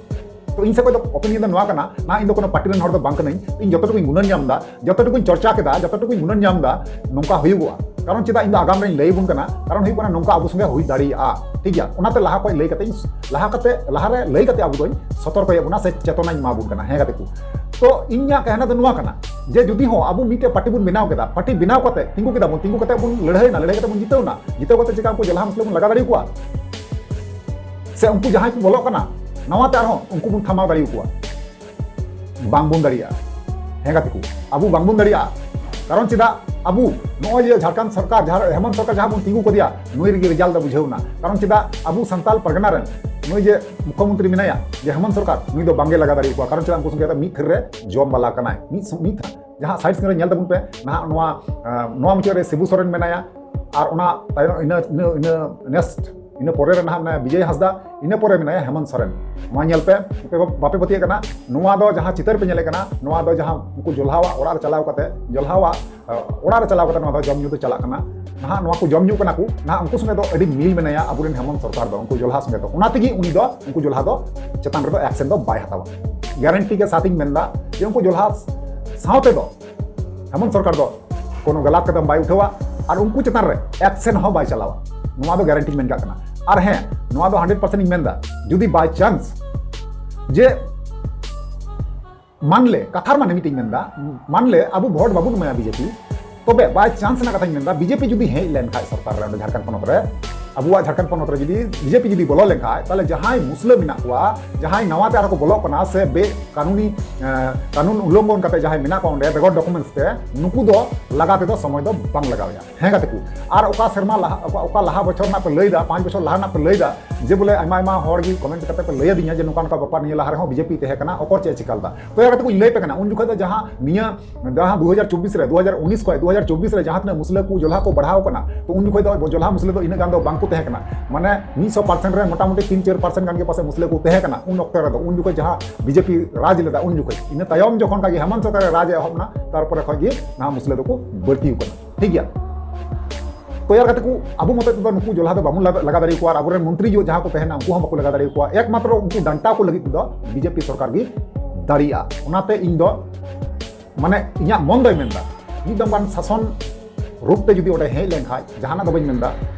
ᱛᱚ ᱤᱧ ᱥᱮᱫ ᱠᱷᱚᱱ ᱫᱚ ᱚᱯᱤᱱᱤᱭᱚᱱ ᱫᱚ ᱱᱚᱣᱟ ᱠᱟᱱᱟ, ᱱᱟ ᱤᱧ ᱫᱚ ᱠᱳᱱᱳ ᱯᱟᱨᱴᱤ ᱨᱮᱱ ᱦᱚᱲ ᱫᱚ ᱵᱟᱝ ᱠᱟᱹᱱᱟᱹᱧ, ᱤᱧ ᱡᱚᱛᱚ ᱴᱩᱠᱩᱧ ᱜᱩᱱᱟᱹᱱ ᱧᱟᱢ ᱮᱫᱟ, ᱡᱚᱛᱚ ᱴᱩᱠᱩᱧ ᱪᱚᱨᱪᱟ ᱠᱮᱫᱟ, ᱡᱚᱛᱚ ᱴᱩᱠᱩᱧ ᱜᱩᱱᱟᱹᱱ ᱧᱟᱢ ᱮᱫᱟ, ᱱᱚᱝᱠᱟ ᱦᱩᱭᱩᱜᱚᱜᱼᱟ᱾ ᱠᱟᱨᱚᱱ ᱪᱮᱫᱟᱜ ᱤᱧ ᱫᱚ ᱟᱜᱟᱢ ᱨᱮᱧ ᱞᱟᱹᱭ ᱟᱵᱚᱱ ᱠᱟᱱᱟ, ᱠᱟᱨᱚᱱ ᱦᱩᱭᱩᱜ ᱠᱟᱱᱟ ᱱᱚᱝᱠᱟ ᱟᱵᱚ ᱥᱚᱸᱜᱮ ᱦᱩᱭ ᱫᱟᱲᱮᱭᱟᱜᱼᱟ, ᱴᱷᱤᱠ ᱜᱮᱭᱟ? ᱚᱱᱟᱛᱮ ᱞᱟᱦᱟ ᱠᱷᱚᱱ ᱞᱟᱹᱭ ᱠᱟᱛᱮ ᱤᱧ, ᱞᱟᱦᱟ ᱠᱟᱛᱮ, ᱞᱟᱦᱟ ᱨᱮ ᱞᱟᱹᱭ ᱠᱟᱛᱮ ᱟᱵᱚ ᱫᱚᱧ ᱥᱚᱛᱚᱨᱠᱚᱭᱮᱫ ᱵᱚᱱᱟ ᱥᱮ ᱪᱮᱛᱚᱱᱟᱧ ᱮᱢᱟ ᱵᱚᱱ ᱠᱟᱱᱟ᱾ ᱦᱮᱸ ᱜᱟᱛᱮ ᱠᱚ, ᱛᱚ ᱤᱧᱟᱹᱜ ᱠᱟᱦᱱᱟ ᱫᱚ ᱱᱚᱣᱟ ᱠᱟᱱᱟ ᱡᱮ ᱡᱩᱫᱤ ᱦᱚᱸ ᱟᱵᱚ ᱢᱤᱫᱴᱮᱡ ᱯᱟᱨᱴᱤ ᱵᱚᱱ ᱵᱮᱱᱟᱣ ᱠᱮᱫᱟ, ᱯᱟᱨᱴᱤ ᱵᱮᱱᱟᱣ ᱠᱟᱛᱮ ᱛᱤᱸᱜᱩ ᱠᱮᱫᱟ ᱵᱚᱱ, ᱛᱤᱸᱜᱩ ᱠᱟᱛᱮ ᱵᱚᱱ ᱞᱟᱹᱲᱦᱟᱹᱭᱱᱟ, ᱞᱟᱹᱲᱦᱟᱹᱭ ᱠᱟᱛᱮ ᱵᱚᱱ ᱡᱤᱛᱟᱹᱣᱱᱟ, ᱡᱤᱛᱟᱹᱣ ᱠᱟᱛᱮ ᱪᱮᱠᱟ ᱩᱱᱠᱩ ᱡᱚᱞᱦᱟ ᱢᱩᱥᱞᱟᱹ ᱵᱚᱱ ᱞᱟᱜᱟ ᱫᱟᱲᱮ ᱟᱠᱚᱣᱟ? ᱥᱮ ᱩᱱᱠᱩ ᱡᱟᱦᱟᱸᱭ ᱠᱚ ᱵᱚᱞᱚᱜ ᱠᱟᱱᱟ ᱱᱟᱣᱟ ᱛᱮ ᱟᱨᱦᱚᱸ ᱩᱱᱠᱩ ᱵᱚᱱ ᱛᱷᱟᱢᱟᱣ ᱫᱟᱲᱮ ᱟᱠᱚᱣᱟ? ᱵᱟᱝ ᱵᱚᱱ ᱫᱟᱲᱮᱭᱟᱜᱼᱟ᱾ ᱦᱮᱸ ᱜᱟᱛᱮ ᱠᱚ, ᱟᱵᱚ ᱵᱟᱝ ᱵᱚᱱ ᱫᱟᱲᱮᱭᱟᱜᱼᱟ᱾ ᱠᱟᱨᱚᱱ ᱪᱮᱫᱟᱜ ᱟᱵᱚ ᱱᱚᱜᱼᱚᱭ ᱡᱮ ᱡᱷᱟᱲᱠᱷᱚᱸᱰ ᱥᱚᱨᱠᱟᱨ, ᱡᱷᱟᱲ-, ᱦᱮᱢᱚᱱᱛ ᱥᱚᱨᱠᱟᱨ ᱡᱟᱦᱟᱸ ᱵᱚᱱ ᱛᱤᱸᱜᱩ ᱠᱟᱫᱮᱭᱟ, ᱱᱩᱭ ᱨᱮᱜᱮ ᱨᱮᱡᱟᱞᱴ ᱫᱚ ᱵᱩᱡᱷᱟᱹᱣ ᱮᱱᱟ᱾ ᱠᱟᱨᱚᱱ ᱪᱮᱫᱟᱜ ᱟᱵᱚ ᱥᱟᱱᱛᱟᱞ ᱯᱟᱨᱜᱟᱱᱟ ᱨᱮᱱ ᱱᱩᱭ ᱡᱮ ᱢᱩᱠᱷᱭᱚᱢᱚᱱᱛᱨᱤ ᱢᱮᱱᱟᱭᱟ, ᱡᱮ ᱦᱮᱢᱚᱱᱛ ᱥᱚᱨᱠᱟᱨ, ᱱᱩᱭ ᱫᱚ ᱵᱟᱝᱜᱮ ᱞᱟᱜᱟ ᱫᱟᱲᱮ ᱟᱠᱚᱣᱟ᱾ ᱠᱟᱨᱚᱱ ᱪᱮᱫᱟᱜ ᱩᱱᱠᱩ ᱥᱚᱸᱜᱮ ᱫᱚ ᱢᱤᱫ ᱛᱷᱟᱹᱨᱤ ᱨᱮ ᱡᱚᱢ ᱵᱟᱞᱟ ᱠᱟᱱᱟᱭ, ᱢᱤᱫ ᱥᱚ-, ᱢᱤᱫ ᱛᱷᱟ-, ᱡᱟᱦᱟᱸ ᱥᱟᱭᱤᱰ ᱥᱤᱱ ᱨᱮ ᱧᱮᱞ ᱛᱟᱵᱚᱱ ᱯᱮ, ᱱᱟᱦᱟᱜ ᱱᱚᱣᱟ, ᱟᱸ, ᱱᱚᱣᱟ ᱢᱩᱪᱟᱹᱫ ᱨᱮ ᱥᱤᱵᱩ ᱥᱚᱨᱮᱱ ᱢᱮᱱᱟᱭᱟ, ᱟᱨ ᱚᱱᱟ ᱛᱟᱭᱱᱚᱢ ᱤᱱᱟᱹ, ᱤᱱᱟᱹ, ᱤᱱᱟᱹ ᱱᱮᱠᱥᱴ ᱤᱱᱟᱹ ᱯᱚᱨᱮ ᱨᱮ ᱱᱟᱦᱟᱜ ᱢᱮᱱᱟᱭᱟ ᱵᱤᱡᱚᱭ ᱦᱟᱸᱥᱫᱟ, ᱤᱱᱟᱹ ᱯᱚᱨᱮ ᱢᱮᱱᱟᱭᱟ ᱦᱮᱢᱚᱱᱛ ᱥᱚᱨᱮᱱ᱾ ᱱᱚᱣᱟ ᱧᱮᱞ ᱯᱮ, ᱟᱯᱮ ᱵᱟ-, ᱵᱟᱯᱮ ᱯᱟᱹᱛᱭᱟᱹᱜ ᱠᱟᱱᱟ? ᱱᱚᱣᱟ ᱫᱚ ᱡᱟᱦᱟᱸ ᱪᱤᱛᱟᱹᱨ ᱯᱮ ᱧᱮᱞᱮᱫ ᱠᱟᱱᱟ, ᱱᱚᱣᱟ ᱫᱚ ᱡᱟᱦᱟᱸ ᱩᱱᱠᱩ ᱡᱚᱞᱦᱟᱣᱟᱜ ᱚᱲᱟᱜ ᱨᱮ ᱪᱟᱞᱟᱣ ᱠᱟᱛᱮ, ᱡᱚᱞᱦᱟᱣᱟᱜ, ᱚ, ᱚᱲᱟᱜ ᱨᱮ ᱪᱟᱞᱟᱣ ᱠᱟᱛᱮ ᱱᱚᱣᱟ ᱫᱚ ᱡᱚᱢ ᱧᱩ ᱫᱚ ᱪᱟᱞᱟᱜ ᱠᱟᱱᱟ᱾ ᱱᱟᱦᱟᱜ ᱱᱚᱣᱟ ᱠᱚ ᱡᱚᱢ ᱧᱩ ᱠᱟᱱᱟ ᱠᱚ, ᱱᱟᱦᱟᱜ ᱩᱱᱠᱩ ᱥᱚᱸᱜᱮ ᱫᱚ ᱟᱹᱰᱤ ᱢᱤᱞ ᱢᱮᱱᱟᱭᱟ ᱟᱵᱚᱨᱮᱱ ᱦᱮᱢᱚᱱᱛ ᱥᱚᱨᱠᱟᱨ ᱫᱚ, ᱩᱱᱠᱩ ᱡᱚᱞᱦᱟ ᱥᱚᱸᱜᱮ ᱫᱚ᱾ ᱚᱱᱟ ᱛᱮᱜᱮ ᱩᱱᱤ ᱫᱚ, ᱩᱱᱠᱩ ᱡᱚᱞᱦᱟ ᱫᱚ ᱪᱮᱛᱟᱱ ᱨᱮᱫᱚ action ᱫᱚ ᱵᱟᱭ ᱦᱟᱛᱟᱣᱟ᱾ ᱜᱮᱨᱮᱱᱴᱤ ᱜᱮ ᱥᱟᱛᱤᱧ ᱢᱮᱱᱫᱟ ᱡᱮ ᱩᱱᱠᱩ ᱡᱚᱞᱦᱟ ᱥᱟᱶᱛᱮ ᱫᱚ ᱦᱮᱢᱚᱱᱛ ᱥᱚᱨᱠᱟᱨ ᱫᱚ ᱠᱳᱱᱳ ᱜᱟᱞᱟᱛ ᱠᱟᱫᱟᱢ ᱵᱟᱭ ᱩᱴᱷᱟᱹᱣᱟ ᱟᱨ ᱩᱱᱠᱩ ᱪᱮᱛᱟᱱ ᱨᱮ action ᱦᱚᱸ ᱵᱟᱭ ᱪᱟᱞᱟᱣᱟ᱾ ᱱᱚᱣᱟ ᱫᱚ ᱜᱮᱨᱮᱱᱴᱤᱧ ᱢᱮᱱ ᱠᱟᱜ ᱠᱟᱱᱟ᱾ ᱟᱨ ᱦᱮᱸ, ᱱᱚᱣᱟ ᱫᱚ hundred percent ᱤᱧ ᱢᱮᱱᱫᱟ, ᱡᱩᱫᱤ by chance ᱡᱮ ᱢᱟᱱᱞᱮ, ᱠᱟᱛᱷᱟ ᱨᱮ ᱢᱟᱱᱮ ᱢᱤᱫᱴᱤᱧ ᱢᱮᱱᱫᱟ, ᱢᱟᱱᱞᱮ ᱟᱵᱚ ᱵᱷᱳᱴ ᱵᱟᱵᱚᱱ ᱮᱢᱟᱭᱟ ᱵᱤᱡᱮᱯᱤ, ᱛᱚᱵᱮ by chance ᱨᱮᱱᱟᱜ ᱠᱟᱛᱷᱟᱧ ᱢᱮᱱᱫᱟ, ᱵᱤᱡᱮᱯᱤ ᱡᱩᱫᱤ ᱦᱮᱡ ᱞᱮᱱᱠᱷᱟᱡ ᱥᱚᱨᱠᱟᱨ ᱨᱮ, ᱚᱸᱰᱮ ᱡᱷᱟᱲᱠᱷᱚᱸᱰ ᱯᱚᱱᱚᱛ ᱨᱮ, ᱟᱵᱚᱣᱟᱜ ᱡᱷᱟᱲᱠᱷᱚᱸᱰ ᱯᱚᱱᱚᱛ ᱨᱮ ᱡᱩᱫᱤ ᱵᱤᱡᱮᱯᱤ ᱡᱩᱫᱤ ᱵᱚᱞᱚ ᱞᱮᱱᱠᱷᱟᱡ, ᱛᱟᱦᱞᱮ ᱡᱟᱦᱟᱸᱭ ᱢᱩᱥᱞᱟᱹ ᱢᱮᱱᱟᱜ ᱠᱚᱣᱟ, ᱡᱟᱦᱟᱸᱭ ᱱᱟᱣᱟ ᱛᱮ ᱟᱨᱦᱚᱸ ᱠᱚ ᱵᱚᱞᱚᱜ ᱠᱟᱱᱟ ᱥᱮ ᱵᱮ ᱠᱟᱹᱱᱩᱱᱤ, ᱮᱸ, ᱠᱟᱹᱱᱩᱱ ᱩᱞᱞᱚᱝᱜᱷᱚᱱ ᱠᱟᱛᱮ ᱡᱟᱦᱟᱸᱭ ᱢᱮᱱᱟᱜ ᱠᱚᱣᱟ ᱚᱸᱰᱮ ᱵᱮᱜᱚᱨ documents ᱛᱮ, ᱱᱩᱠᱩ ᱫᱚ ᱞᱟᱜᱟ ᱛᱮᱫᱚ ᱥᱚᱢᱚᱭ ᱫᱚ ᱵᱟᱝ ᱞᱟᱜᱟᱣᱮᱭᱟ᱾ ᱦᱮᱸ ᱜᱟᱛᱮ ᱠᱚ, ᱟᱨ ᱚᱠᱟ ᱥᱮᱨᱢᱟ ᱞᱟᱦᱟ, ᱚᱠᱟ, ᱚᱠᱟ ᱞᱟᱦᱟ ᱵᱚᱪᱷᱚᱨ ᱨᱮᱱᱟᱜ ᱯᱮ ᱞᱟᱹᱭᱫᱟ, ᱯᱟᱸᱪ ᱵᱚᱪᱷᱚᱨ ᱞᱟᱦᱟ ᱨᱮᱱᱟᱜ ᱯᱮ ᱞᱟᱹᱭᱫᱟ, ᱡᱮ ᱵᱚᱞᱮ ᱟᱭᱢᱟ ᱟᱭᱢᱟ ᱦᱚᱲ ᱜᱮ comment ᱠᱟᱛᱮ ᱯᱮ ᱞᱟᱹᱭ ᱟᱹᱫᱤᱧᱟ ᱡᱮ ᱱᱚᱝᱠᱟ ᱱᱚᱝᱠᱟ ᱵᱮᱯᱟᱨ, ᱱᱤᱭᱟᱹ ᱞᱟᱦᱟ ᱨᱮᱦᱚᱸ ᱵᱤᱡᱮᱯᱤ ᱛᱟᱦᱮᱸ ᱠᱟᱱᱟ, ᱚᱠᱚᱭ ᱪᱮᱫ ᱮ ᱪᱤᱠᱟ ᱞᱮᱫᱟ? ᱛᱚ ᱭᱟ ᱜᱟᱛᱮ ᱠᱚ, ᱤᱧ ᱞᱟᱹᱭ ᱯᱮ ᱠᱟᱱᱟ, ᱩᱱ ᱡᱚᱠᱷᱚᱱ ᱫᱚ ᱡᱟᱦᱟᱸ ᱱᱤᱭᱟᱹ ᱡᱟᱦᱟᱸ ᱫᱩ ᱦᱟᱡᱟᱨ ᱪᱚᱵᱵᱤᱥ ᱨᱮ, ᱫᱩ ᱦᱟᱡᱟᱨ ᱩᱱᱤᱥ ᱠᱷᱚᱱ ᱫᱩ ᱦᱟᱡᱟᱨ ᱪᱚᱵᱵᱤᱥ ᱨᱮ ᱡᱟᱦᱟᱸ ᱛᱤᱱᱟᱹᱜ ᱢᱩᱥᱞᱟᱹ ᱠᱚ ᱡᱚᱞᱦᱟ ᱠᱚ ᱵᱟᱲᱦᱟᱣ ᱠᱟᱱᱟ, ᱛᱚ ᱩᱱ ᱡᱚᱠᱷᱚᱱ ᱫᱚ ᱡᱚᱞᱦᱟ ᱢᱩᱥᱞᱟᱹ ᱫᱚ ᱤᱱᱟᱹᱜ ᱜᱟᱱ ᱫᱚ ᱵᱟᱝ ᱠᱚ ᱛᱟᱦᱮᱸ ᱠᱟᱱᱟ᱾ ᱢᱟᱱᱮ ᱢᱤᱫ ᱥᱚ percent ᱨᱮ ᱢᱚᱴᱟᱢᱩᱴᱤ ᱛᱤᱱ ᱪᱟᱨ percent ᱜᱟᱱ ᱜᱮ ᱯᱟᱥᱮᱡ ᱢᱩᱥᱞᱟᱹ ᱠᱚ ᱛᱟᱦᱮᱸ ᱠᱟᱱᱟ ᱩᱱ ᱚᱠᱛᱚ ᱨᱮᱫᱚ, ᱩᱱ ᱡᱚᱠᱷᱚᱱ ᱡᱟᱦᱟᱸ ᱵᱤᱡᱮᱯᱤ ᱨᱟᱡᱽ ᱞᱮᱫᱟ ᱩᱱ ᱡᱚᱠᱷᱚᱱ᱾ ᱤᱱᱟᱹ ᱛᱟᱭᱚᱢ ᱡᱚᱠᱷᱚᱱ ᱠᱷᱟᱡ ᱜᱮ ᱦᱮᱢᱚᱱᱛ ᱥᱚᱨᱠᱟᱨ ᱨᱟᱡᱽ ᱮ ᱮᱦᱚᱵ ᱮᱱᱟ, ᱛᱟᱨᱯᱚᱨᱮ ᱠᱷᱚᱡ ᱜᱮ ᱱᱟᱦᱟᱜ ᱢᱩᱥᱞᱟᱹ ᱫᱚᱠᱚ ᱵᱟᱹᱲᱛᱤ ᱟᱠᱟᱱᱟ᱾ ᱴᱷᱤᱠ ᱜᱮᱭᱟ? ᱛᱚ ᱭᱟᱨ ᱜᱟᱛᱮ ᱠᱚ, ᱟᱵᱚ ᱢᱚᱛᱚ ᱛᱮᱫᱚ ᱱᱩᱠᱩ ᱡᱚᱞᱦᱟ ᱫᱚ ᱵᱟᱵᱚᱱ ᱞᱟᱜᱟ, ᱞᱟᱜᱟ ᱫᱟᱲᱮᱭᱟᱠᱚᱣᱟ, ᱟᱨ ᱟᱵᱚᱨᱮᱱ ᱢᱚᱱᱛᱨᱤ ᱡᱚ-, ᱡᱟᱦᱟᱸ ᱠᱚ ᱛᱟᱦᱮᱱᱟ, ᱩᱱᱠᱩ ᱦᱚᱸ ᱵᱟᱠᱚ ᱞᱟᱜᱟ ᱫᱟᱲᱮᱭᱟᱠᱚᱣᱟ᱾ ᱮᱠᱢᱟᱛᱨᱚ ᱩᱱᱠᱩ ᱰᱟᱱᱴᱟ ᱠᱚ ᱞᱟᱹᱜᱤᱫ ᱛᱮᱫᱚ ᱵᱤᱡᱮᱯᱤ ᱥᱚᱨᱠᱟᱨ ᱜᱮ ᱫᱟᱲᱮᱭᱟᱜᱼᱟ᱾ ᱚᱱᱟᱛᱮ ᱤᱧ ᱫᱚ, ᱢᱟᱱᱮ, ᱤᱧᱟᱹᱜ ᱢᱚᱱ ᱫᱚᱭ ᱢᱮᱱᱫᱟ, ᱢᱤᱫ ᱫᱚᱢ ᱜᱟᱱ ᱥᱟᱥᱚᱱ ᱨᱩᱯ ᱛᱮ ᱡᱩᱫᱤ ᱚᱸᱰᱮ ᱦᱮᱡ ᱞᱮᱱᱠᱷᱟᱡ, ᱡᱟᱦᱟᱱᱟᱜ ᱫᱚ ᱵᱟᱹᱧ ᱢᱮᱱᱫᱟ,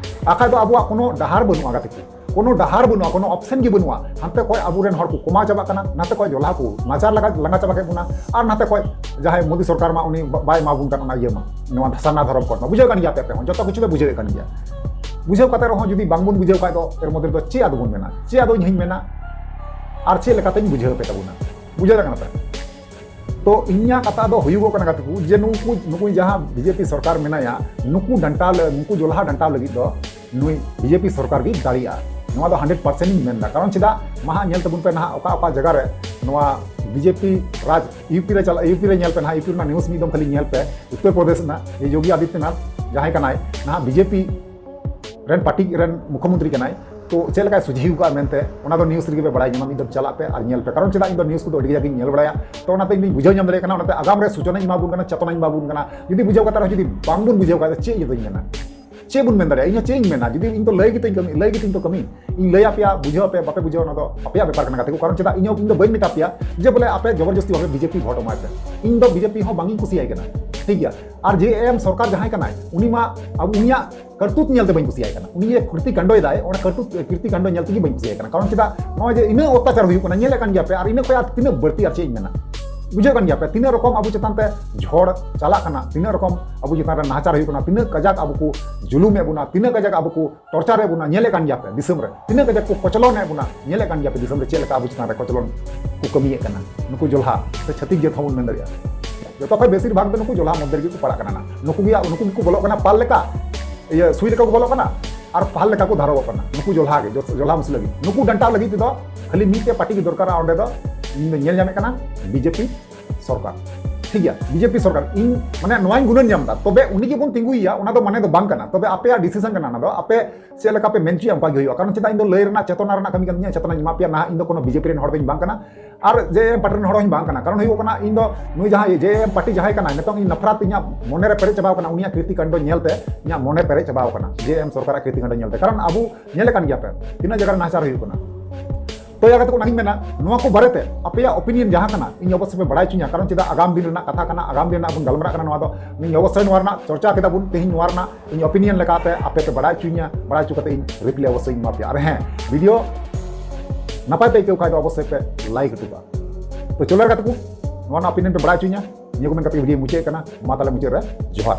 ᱟᱨ ᱠᱷᱟᱡ ᱫᱚ ᱟᱵᱚᱣᱟᱜ ᱠᱳᱱᱳ ᱰᱟᱦᱟᱨ ᱵᱟᱹᱱᱩᱜᱼᱟ ᱜᱟᱛᱮ ᱠᱚ, ᱠᱳᱱᱳ ᱰᱟᱦᱟᱨ ᱵᱟᱹᱱᱩᱜᱼᱟ, ᱠᱳᱱᱳ option ᱜᱮ ᱵᱟᱹᱱᱩᱜᱼᱟ᱾ ᱦᱟᱱᱛᱮ ᱠᱷᱚᱡ ᱟᱵᱚᱨᱮᱱ ᱦᱚᱲ ᱠᱚ ᱠᱚᱢᱟᱣ ᱪᱟᱵᱟᱜ ᱠᱟᱱᱟ, ᱱᱟᱛᱮ ᱠᱷᱚᱡ ᱡᱚᱞᱦᱟ ᱠᱚ ᱱᱟᱪᱟᱨ ᱞᱟᱜᱟ, ᱞᱟᱸᱜᱟ ᱪᱟᱵᱟ ᱠᱮᱫ ᱵᱚᱱᱟ, ᱟᱨ ᱱᱟᱛᱮ ᱠᱷᱚᱡ ᱡᱟᱦᱟᱸᱭ ᱢᱳᱫᱤ ᱥᱚᱨᱠᱟᱨ ᱢᱟ ᱩᱱᱤ ᱵᱟ-, ᱵᱟᱭ ᱮᱢᱟ ᱵᱚᱱ ᱠᱟᱱ ᱚᱱᱟ ᱤᱭᱟᱹ ᱢᱟ, ᱱᱚᱣᱟ ᱥᱟᱨᱱᱟ ᱫᱷᱚᱨᱚᱢ ᱠᱳᱰ ᱢᱟ᱾ ᱵᱩᱡᱷᱟᱹᱣ ᱠᱟᱱ ᱜᱮᱭᱟ ᱯᱮ, ᱟᱯᱮ ᱦᱚᱸ ᱡᱚᱛᱚ ᱠᱤᱪᱷᱩ ᱯᱮ ᱵᱩᱡᱷᱟᱹᱣᱮᱫ ᱠᱟᱱ ᱜᱮᱭᱟ᱾ ᱵᱩᱡᱷᱟᱹᱣ ᱠᱟᱛᱮ ᱨᱮᱦᱚᱸ ᱡᱩᱫᱤ ᱵᱟᱝᱵᱚᱱ ᱵᱩᱡᱷᱟᱹᱣ ᱠᱷᱟᱡ ᱫᱚ ᱮᱨ ᱢᱚᱫᱽᱫᱷᱮ ᱨᱮᱫᱚ ᱪᱮᱫ ᱟᱫᱚ ᱵᱚᱱ ᱢᱮᱱᱟ? ᱪᱮᱫ ᱟᱫᱚ ᱤᱧ ᱦᱚᱧ ᱢᱮᱱᱟ? ᱟᱨ ᱪᱮᱫ ᱞᱮᱠᱟᱛᱮᱧ ᱵᱩᱡᱷᱟᱹᱣ ᱯᱮ ᱛᱟᱵᱚᱱᱟ? ᱵᱩᱡᱷᱟᱹᱣ ᱫᱟᱲᱮᱭᱟᱜ ᱠᱟᱱᱟ ᱯᱮ? ᱛᱚ ᱤᱧᱟᱹᱜ ᱠᱟᱛᱷᱟ ᱫᱚ ᱦᱩᱭᱩᱜᱚᱜ ᱠᱟᱱᱟ ᱜᱟᱛᱮ ᱠᱚ, ᱡᱮ ᱱᱩᱠᱩ, ᱱᱩᱠᱩ ᱡᱟᱦᱟᱸ ᱵᱤᱡᱮᱯᱤ ᱥᱚᱨᱠᱟᱨ ᱢᱮᱱᱟᱭᱟ, ᱱᱩᱠᱩ ᱰᱟᱱᱴᱟᱣ ᱞᱟᱹ-, ᱱᱩᱠᱩ ᱡᱚᱞᱦᱟ ᱰᱟᱱᱴᱟᱣ ᱞᱟᱹᱜᱤᱫ ᱫᱚ ᱱᱩᱭ ᱵᱤᱡᱮᱯᱤ ᱥᱚᱨᱠᱟᱨ ᱜᱮ ᱫᱟᱲᱮᱭᱟᱜᱼᱟ᱾ ᱱᱚᱣᱟ ᱫᱚ hundred percent ᱤᱧ ᱢᱮᱱᱫᱟ᱾ ᱠᱟᱨᱚᱱ ᱪᱮᱫᱟᱜ? ᱢᱟᱦᱟ ᱧᱮᱞ ᱛᱟᱵᱚᱱ ᱯᱮ ᱱᱟᱦᱟᱜ ᱚᱠᱟ ᱚᱠᱟ ᱡᱟᱭᱜᱟ ᱨᱮ ᱱᱚᱣᱟ ᱵᱤᱡᱮᱯᱤ ᱨᱟᱡᱽ, ᱤᱭᱩᱯᱤ ᱨᱮ ᱪᱟᱞᱟᱜ, ᱤᱭᱩᱯᱤ ᱨᱮ ᱧᱮᱞ ᱯᱮ ᱱᱟᱦᱟᱜ, ᱤᱭᱩᱯᱤ ᱨᱮᱱᱟᱜ news ᱢᱤᱫ ᱫᱚᱢ ᱠᱷᱟᱹᱞᱤ ᱧᱮᱞ ᱯᱮ, ᱩᱛᱛᱚᱨ ᱯᱨᱚᱫᱮᱥ ᱨᱮᱱᱟᱜ, ᱡᱮ ᱡᱳᱜᱤ ᱟᱫᱤᱛᱭᱚᱱᱟᱛᱷ ᱡᱟᱦᱟᱸᱭ ᱠᱟᱱᱟᱭ, ᱱᱟᱦᱟᱜ ᱵᱤᱡᱮᱯᱤ ᱨᱮᱱ ᱯᱟᱨᱴᱤ ᱨᱮᱱ ᱢᱩᱠᱷᱭᱚᱢᱚᱱᱛᱨᱤ ᱠᱟᱱᱟᱭ, ᱛᱚ ᱪᱮᱫ ᱞᱮᱠᱟᱭ ᱥᱚᱡᱷᱮ ᱟᱠᱟᱫᱼᱟ ᱢᱮᱱᱛᱮ ᱚᱱᱟ ᱫᱚ ᱱᱤᱭᱩᱡᱽ ᱨᱮᱜᱮ ᱯᱮ ᱵᱟᱲᱟᱭ ᱧᱟᱢᱟ᱾ ᱢᱤᱫ ᱫᱚᱢ ᱪᱟᱞᱟᱜ ᱯᱮ ᱟᱨ ᱧᱮᱞ ᱯᱮ, ᱠᱟᱨᱚᱱ ᱪᱮᱫᱟᱜ, ᱤᱧ ᱫᱚ ᱱᱤᱭᱩᱡᱽ ᱠᱚᱫᱚ ᱟᱹᱰᱤ ᱠᱟᱡᱟᱠ ᱤᱧ ᱧᱮᱞ ᱵᱟᱲᱟᱭᱟ, ᱛᱚ ᱚᱱᱟᱛᱮ ᱤᱧ ᱫᱚᱧ ᱵᱩᱡᱷᱟᱹᱣ ᱧᱟᱢ ᱫᱟᱲᱮᱭᱟᱜ ᱠᱟᱱᱟ᱾ ᱚᱱᱟᱛᱮ ᱟᱜᱟᱢ ᱨᱮ ᱥᱩᱪᱚᱱᱟᱧ ᱮᱢᱟ ᱵᱚᱱ ᱠᱟᱱᱟ, ᱪᱮᱛᱚᱱᱟᱧ ᱮᱢᱟ ᱵᱚᱱ ᱠᱟᱱᱟ᱾ ᱡᱩᱫᱤ ᱵᱩᱡᱷᱟᱹᱣ ᱠᱟᱛᱮ ᱨᱮᱦᱚᱸ ᱡᱩᱫᱤ ᱵᱟᱝ ᱵᱚᱱ ᱵᱩᱡᱷᱟᱹᱣ ᱠᱷᱟᱡ ᱫᱚ ᱪᱮᱫ ᱤᱧ ᱫᱚᱧ ᱢᱮᱱᱟ? ᱪᱮᱫ ᱵᱚᱱ ᱢᱮᱱ ᱫᱟᱲᱮᱭᱟᱜᱼᱟ? ᱤᱧ ᱦᱚᱸ ᱪᱮᱫ ᱤᱧ ᱢᱮᱱᱟ? ᱡᱩᱫᱤ ᱤᱧ ᱫᱚ ᱞᱟᱹᱭ ᱜᱮᱛᱤᱧ ᱠᱟᱹᱢᱤ, ᱞᱟᱹᱭ ᱜᱮᱛᱤᱧ ᱛᱚ ᱠᱟᱹᱢᱤ᱾ ᱤᱧ ᱞᱟᱹᱭ ᱟᱯᱮᱭᱟ, ᱵᱩᱡᱷᱟᱹᱣ ᱟᱯᱮ, ᱵᱟᱯᱮ ᱵᱩᱡᱷᱟᱹᱣᱟ, ᱚᱱᱟ ᱫᱚ ᱟᱯᱮᱭᱟᱜ ᱵᱮᱯᱟᱨ ᱠᱟᱱᱟ ᱜᱟᱛᱮ ᱠᱚ᱾ ᱠᱟᱨᱚᱱ ᱪᱮᱫᱟᱜ, ᱤᱧ ᱦᱚᱸ, ᱤᱧ ᱫᱚ ᱵᱟᱹᱧ ᱢᱮᱛᱟ ᱯᱮᱭᱟ ᱡᱮ ᱵᱚᱞᱮ ᱟᱯᱮ ᱡᱚᱵᱚᱨᱡᱚᱥᱛᱤ ᱵᱷᱟᱵᱮ ᱵᱤᱡᱮᱯᱤ ᱵᱷᱳᱴ ᱮᱢᱟᱭ ᱯᱮ᱾ ᱤᱧ ᱫᱚ ᱵᱤᱡᱮᱯᱤ ᱦᱚᱸ ᱵᱟᱝ ᱤᱧ ᱠᱩᱥᱤᱭᱟᱭ ᱠᱟᱱᱟ, ᱴᱷᱤᱠ ᱜᱮᱭᱟ? ᱟᱨ ᱡᱮ ᱮᱢ ᱥᱚᱨᱠᱟᱨ ᱡᱟᱦᱟᱸᱭ ᱠᱟᱱᱟᱭ, ᱩᱱᱤ ᱢᱟ ᱟᱵᱚ, ᱩᱱᱤᱭᱟᱜ ᱠᱟᱨᱛᱩᱛ ᱧᱮᱞᱛᱮ ᱵᱟᱹᱧ ᱠᱩᱥᱤᱭᱟᱭ ᱠᱟᱱᱟ᱾ ᱩᱱᱤ ᱡᱮ ᱠᱤᱨᱛᱤ ᱠᱟᱱᱰᱚᱭ ᱫᱟᱭ, ᱚᱱᱟ ᱠᱟᱨᱛᱩᱛ, ᱠᱤᱨᱛᱤ ᱠᱟᱱᱰᱚ ᱧᱮᱞ ᱛᱮᱜᱮ ᱵᱟᱹᱧ ᱠᱩᱥᱤᱭᱟᱭ ᱠᱟᱱᱟ᱾ ᱠᱟᱨᱚᱱ ᱪᱮᱫᱟᱜ, ᱱᱚᱜᱼᱚᱭ ᱡᱮ ᱤᱱᱟᱹᱜ ᱚᱛᱛᱟᱪᱟᱨ ᱦᱩᱭᱩᱜ ᱠᱟᱱᱟ, ᱧᱮᱞᱮᱫ ᱠᱟᱱ ᱜᱮᱭᱟ ᱯᱮ, ᱟᱨ ᱤᱱᱟᱹ ᱠᱷᱚᱱ ᱟᱨ ᱛᱤᱱᱟᱹᱜ ᱵᱟᱹᱲᱛᱤ ᱟᱨ ᱪᱮᱫ ᱤᱧ ᱢᱮᱱᱟ? ᱵᱩᱡᱷᱟᱹᱜ ᱠᱟᱱ ᱜᱮᱭᱟ ᱯᱮ, ᱛᱤᱱᱟᱹᱜ ᱨᱚᱠᱚᱢ ᱟᱵᱚ ᱪᱮᱛᱟᱱ ᱛᱮ ᱡᱷᱚᱲ ᱪᱟᱞᱟᱜ ᱠᱟᱱᱟ, ᱛᱤᱱᱟᱹᱜ ᱨᱚᱠᱚᱢ ᱟᱵᱚ ᱪᱮᱛᱟᱱ ᱨᱮ ᱱᱟᱦᱟᱪᱟᱨ ᱦᱩᱭᱩᱜ ᱠᱟᱱᱟ, ᱛᱤᱱᱟᱹᱜ ᱠᱟᱡᱟᱠ ᱟᱵᱚ ᱠᱚ ᱡᱩᱞᱩᱢᱮᱫ ᱵᱚᱱᱟ, ᱛᱤᱱᱟᱹᱜ ᱠᱟᱡᱟᱠ ᱟᱵᱚ ᱠᱚ ᱴᱚᱨᱪᱟᱨᱮᱫ ᱵᱚᱱᱟ, ᱧᱮᱞᱮᱫ ᱠᱟᱱ ᱜᱮᱭᱟ ᱯᱮ ᱫᱤᱥᱚᱢ ᱨᱮ, ᱛᱤᱱᱟᱹᱜ ᱠᱟᱡᱟᱠ ᱠᱚ ᱠᱚᱪᱞᱚᱱᱮᱫ ᱵᱚᱱᱟ, ᱧᱮᱞᱮᱫ ᱠᱟᱱ ᱜᱮᱭᱟ ᱯᱮ ᱫᱤᱥᱚᱢ ᱨᱮ ᱪᱮᱫ ᱞᱮᱠᱟ ᱟᱵᱚ ᱪᱮᱛᱟᱱ ᱨᱮ ᱠᱚᱪᱞᱚᱱ ᱠᱚ ᱠᱟᱹᱢᱤᱭᱮᱫ ᱠᱟᱱᱟ ᱱᱩᱠᱩ ᱡᱚᱞᱦᱟ ᱥᱮ ᱪᱷᱟᱹᱛᱤᱠ ᱡᱟᱹᱛ ᱦᱚᱸᱵᱚᱱ ᱢᱮᱱ ᱫᱟᱲᱮᱭᱟᱜᱼᱟ᱾ ᱡᱚᱛᱚ ᱠᱷᱚᱱ ᱵᱮᱥᱤᱨ ᱵᱷᱟᱜᱽ ᱫᱚ ᱱᱩᱠᱩ ᱡᱚᱞᱦᱟ ᱢᱚᱫᱽᱫᱷᱮ ᱨᱮᱜᱮ ᱠᱚ ᱯᱟᱲᱟᱜ ᱠᱟᱱᱟ ᱱᱟᱜ᱾ ᱱᱩᱠᱩ ᱜᱮ, ᱱᱩᱠᱩ ᱜᱮᱠᱚ ᱵᱚᱞᱚᱜ ᱠᱟᱱᱟ ᱯᱟᱞ ᱞᱮᱠᱟ, ᱤᱭᱟᱹ, ᱥᱩᱭ ᱞᱮᱠᱟ ᱠᱚ ᱵᱚᱞᱚᱜ ᱠᱟᱱᱟ ᱟᱨ ᱯᱟᱞ ᱞᱮᱠᱟ ᱠᱚ ᱫᱷᱟᱨᱚᱜᱚᱜ ᱠᱟᱱᱟ ᱱᱩᱠᱩ ᱡᱚᱞᱦᱟ ᱜᱮ, ᱡᱚ-, ᱡᱚᱞᱦᱟ ᱢᱩᱥᱞᱟᱹ ᱜᱮ᱾ ᱱᱩᱠᱩ ᱰᱟᱱᱴᱟᱣ ᱞᱟᱹᱜᱤᱫ ᱛᱮᱫᱚ ᱠᱷᱟᱹᱞᱤ ᱢᱤᱫᱴᱮᱡ ᱯᱟᱨᱴᱤ ᱜᱮ ᱫᱚᱨᱠᱟᱨᱟ ᱚᱸᱰᱮ ᱫᱚ, ᱤᱧ ᱫᱚ ᱧᱮᱞ ᱧᱟᱢᱮᱫ ᱠᱟᱱᱟ ᱵᱤᱡᱮᱯᱤ ᱥᱚᱨᱠᱟᱨ᱾ ᱴᱷᱤᱠ ᱜᱮᱭᱟ, ᱵᱤᱡᱮᱯᱤ ᱥᱚᱨᱠᱟᱨ, ᱤᱧ ᱢᱟᱱᱮ ᱱᱚᱣᱟᱧ ᱜᱩᱱᱟᱹᱱ ᱧᱟᱢ ᱮᱫᱟ, ᱛᱚᱵᱮ ᱩᱱᱤ ᱜᱮᱵᱚᱱ ᱛᱤᱸᱜᱩᱭᱮᱭᱟ, ᱚᱱᱟ ᱫᱚ ᱢᱟᱱᱮ ᱫᱚ ᱵᱟᱝ ᱠᱟᱱᱟ᱾ ᱛᱚᱵᱮ ᱟᱯᱮᱭᱟᱜ ᱰᱤᱥᱤᱥᱚᱱ ᱠᱟᱱᱟ ᱚᱱᱟ ᱫᱚ, ᱟᱯᱮ ᱪᱮᱫ ᱞᱮᱠᱟ ᱯᱮ ᱢᱮᱱ ᱦᱚᱪᱚᱭᱟ ᱚᱱᱠᱟ ᱜᱮ ᱦᱩᱭᱩᱜᱼᱟ᱾ ᱠᱟᱨᱚᱱ ᱪᱮᱫᱟᱜ, ᱤᱧ ᱫᱚ ᱞᱟᱹᱭ ᱨᱮᱱᱟᱜ ᱪᱮᱛᱚᱱᱟ ᱨᱮᱱᱟᱜ ᱠᱟᱹᱢᱤ ᱠᱟᱱ ᱛᱤᱧᱟ, ᱪᱮᱛᱚᱱᱟᱧ ᱮᱢᱟ ᱯᱮᱭᱟ ᱱᱟᱦᱟᱜ, ᱤᱧ ᱫᱚ ᱠᱳᱱᱳ ᱵᱤᱡᱮᱯᱤ ᱨᱮᱱ ᱦᱚᱲ ᱫᱚᱧ ᱵᱟᱝ ᱠᱟᱱᱟ᱾ ᱟᱨ ᱡᱮ ᱮᱢ ᱯᱟᱨᱴᱤ ᱨᱮᱱ ᱦᱚᱲ ᱦᱚᱸᱧ ᱵᱟᱝ ᱠᱟᱱᱟ᱾ ᱠᱟᱨᱚᱱ ᱦᱩᱭᱩᱜ ᱠᱟᱱᱟ, ᱤᱧ ᱫᱚ ᱱᱩᱭ ᱡᱟᱦᱟᱸᱭ ᱡᱮ ᱮᱢ ᱯᱟᱨᱴᱤ ᱡᱟᱦᱟᱸᱭ ᱠᱟᱱᱟᱭ, ᱱᱤᱛᱚᱝ ᱤᱧ ᱱᱟᱯᱷᱨᱟᱛ ᱤᱧᱟᱹᱜ ᱢᱚᱱᱮ ᱨᱮ ᱯᱮᱨᱮᱡ ᱪᱟᱵᱟᱣ ᱠᱟᱱᱟ, ᱩᱱᱤᱭᱟᱜ ᱠᱨᱤᱛᱤ ᱠᱟᱱᱰᱚ ᱧᱮᱞᱛᱮ ᱤᱧᱟᱹᱜ ᱢᱚᱱᱮ ᱯᱮᱨᱮᱡ ᱪᱟᱵᱟᱣ ᱠᱟᱱᱟ᱾ ᱡᱮ ᱮᱢ ᱥᱚᱨᱠᱟᱨᱟᱜ ᱠᱨᱤᱛᱤ ᱠᱟᱱᱰᱚ ᱧᱮᱞᱛᱮ, ᱠᱟᱨᱚᱱ ᱟᱵᱚ ᱧᱮᱞᱮ ᱠᱟᱱ ᱜᱮᱭᱟ ᱯᱮ ᱛᱤᱱᱟᱹᱜ ᱡᱟᱭᱜᱟ ᱨᱮ ᱱᱟᱦᱟᱪᱟᱨ ᱦᱩᱭᱩᱜ ᱠᱟᱱᱟ᱾ ᱛᱚ ᱭᱟ ᱠᱟᱛᱮ ᱠᱚ ᱚᱱᱟᱜᱤᱧ ᱢᱮᱱᱟ, ᱱᱚᱣᱟ ᱠᱚ ᱵᱟᱨᱮᱛᱮ ᱟᱯᱮᱭᱟᱜ ᱚᱯᱤᱱᱤᱭᱚᱱ ᱡᱟᱦᱟᱸ ᱠᱟᱱᱟ, ᱤᱧ ᱚᱵᱚᱥᱥᱳᱭ ᱯᱮ ᱵᱟᱲᱟᱭ ᱦᱚᱪᱚᱧᱟ, ᱠᱟᱨᱚᱱ ᱪᱮᱫᱟᱜ ᱟᱜᱟᱢ ᱫᱤᱱ ᱨᱮᱱᱟᱜ ᱠᱟᱛᱷᱟ ᱠᱟᱱᱟ, ᱟᱜᱟᱢ ᱫᱤᱱ ᱨᱮᱱᱟᱜ ᱵᱚᱱ ᱜᱟᱞᱢᱟᱨᱟᱜ ᱠᱟᱱᱟ ᱱᱚᱣᱟ ᱫᱚ᱾ ᱤᱧ ᱚᱵᱚᱥᱥᱳᱭ ᱱᱚᱣᱟ ᱨᱮᱱᱟᱜ ᱪᱚᱨᱪᱟ ᱠᱮᱫᱟ ᱵᱚᱱ ᱛᱮᱦᱮᱧ, ᱱᱚᱣᱟ ᱨᱮᱱᱟᱜ ᱤᱧ ᱚᱯᱤᱱᱤᱭᱚᱱ ᱞᱮᱠᱟᱛᱮ ᱟᱯᱮ ᱯᱮ ᱵᱟᱲᱟᱭ ᱦᱚᱪᱚᱧᱟ, ᱵᱟᱲᱟᱭ ᱦᱚᱪᱚ ᱠᱟᱛᱮ ᱤᱧ ᱨᱤᱯᱞᱟᱭ ᱚᱵᱚᱥᱥᱳᱭ ᱤᱧ ᱮᱢᱟ ᱯᱮᱭᱟ᱾ ᱟᱨ ᱦᱮᱸ, ᱵᱷᱤᱰᱤᱭᱳ ᱱᱟᱯᱟᱭ ᱯᱮ ᱟᱹᱭᱠᱟᱹᱣ ᱠᱷᱟᱡ ᱫᱚ ᱚᱵᱚᱥᱥᱳᱭ ᱯᱮ ᱞᱟᱭᱤᱠ ᱦᱚᱴᱚ ᱠᱟᱜᱼᱟ᱾ ᱛᱚ ᱪᱚᱞᱚ ᱜᱟᱛᱮ ᱠᱚ, ᱱᱚᱣᱟ ᱨᱮᱱᱟᱜ ᱚᱯᱤᱱᱤᱭᱚᱱ ᱯᱮ ᱵᱟᱲᱟᱭ ᱦᱚᱪᱚᱧᱟ᱾ ᱱᱤᱭᱟᱹ ᱠᱚ ᱢᱮᱱ ᱠᱟᱛᱮ ᱵᱷᱤᱰᱤᱭᱳ ᱢᱩᱪᱟᱹᱫ ᱠᱟᱱᱟ᱾ ᱢᱟ ᱛᱟᱦᱞᱮ ᱢᱩᱪᱟᱹᱫ ᱨᱮ ᱡᱚᱦᱟᱨ᱾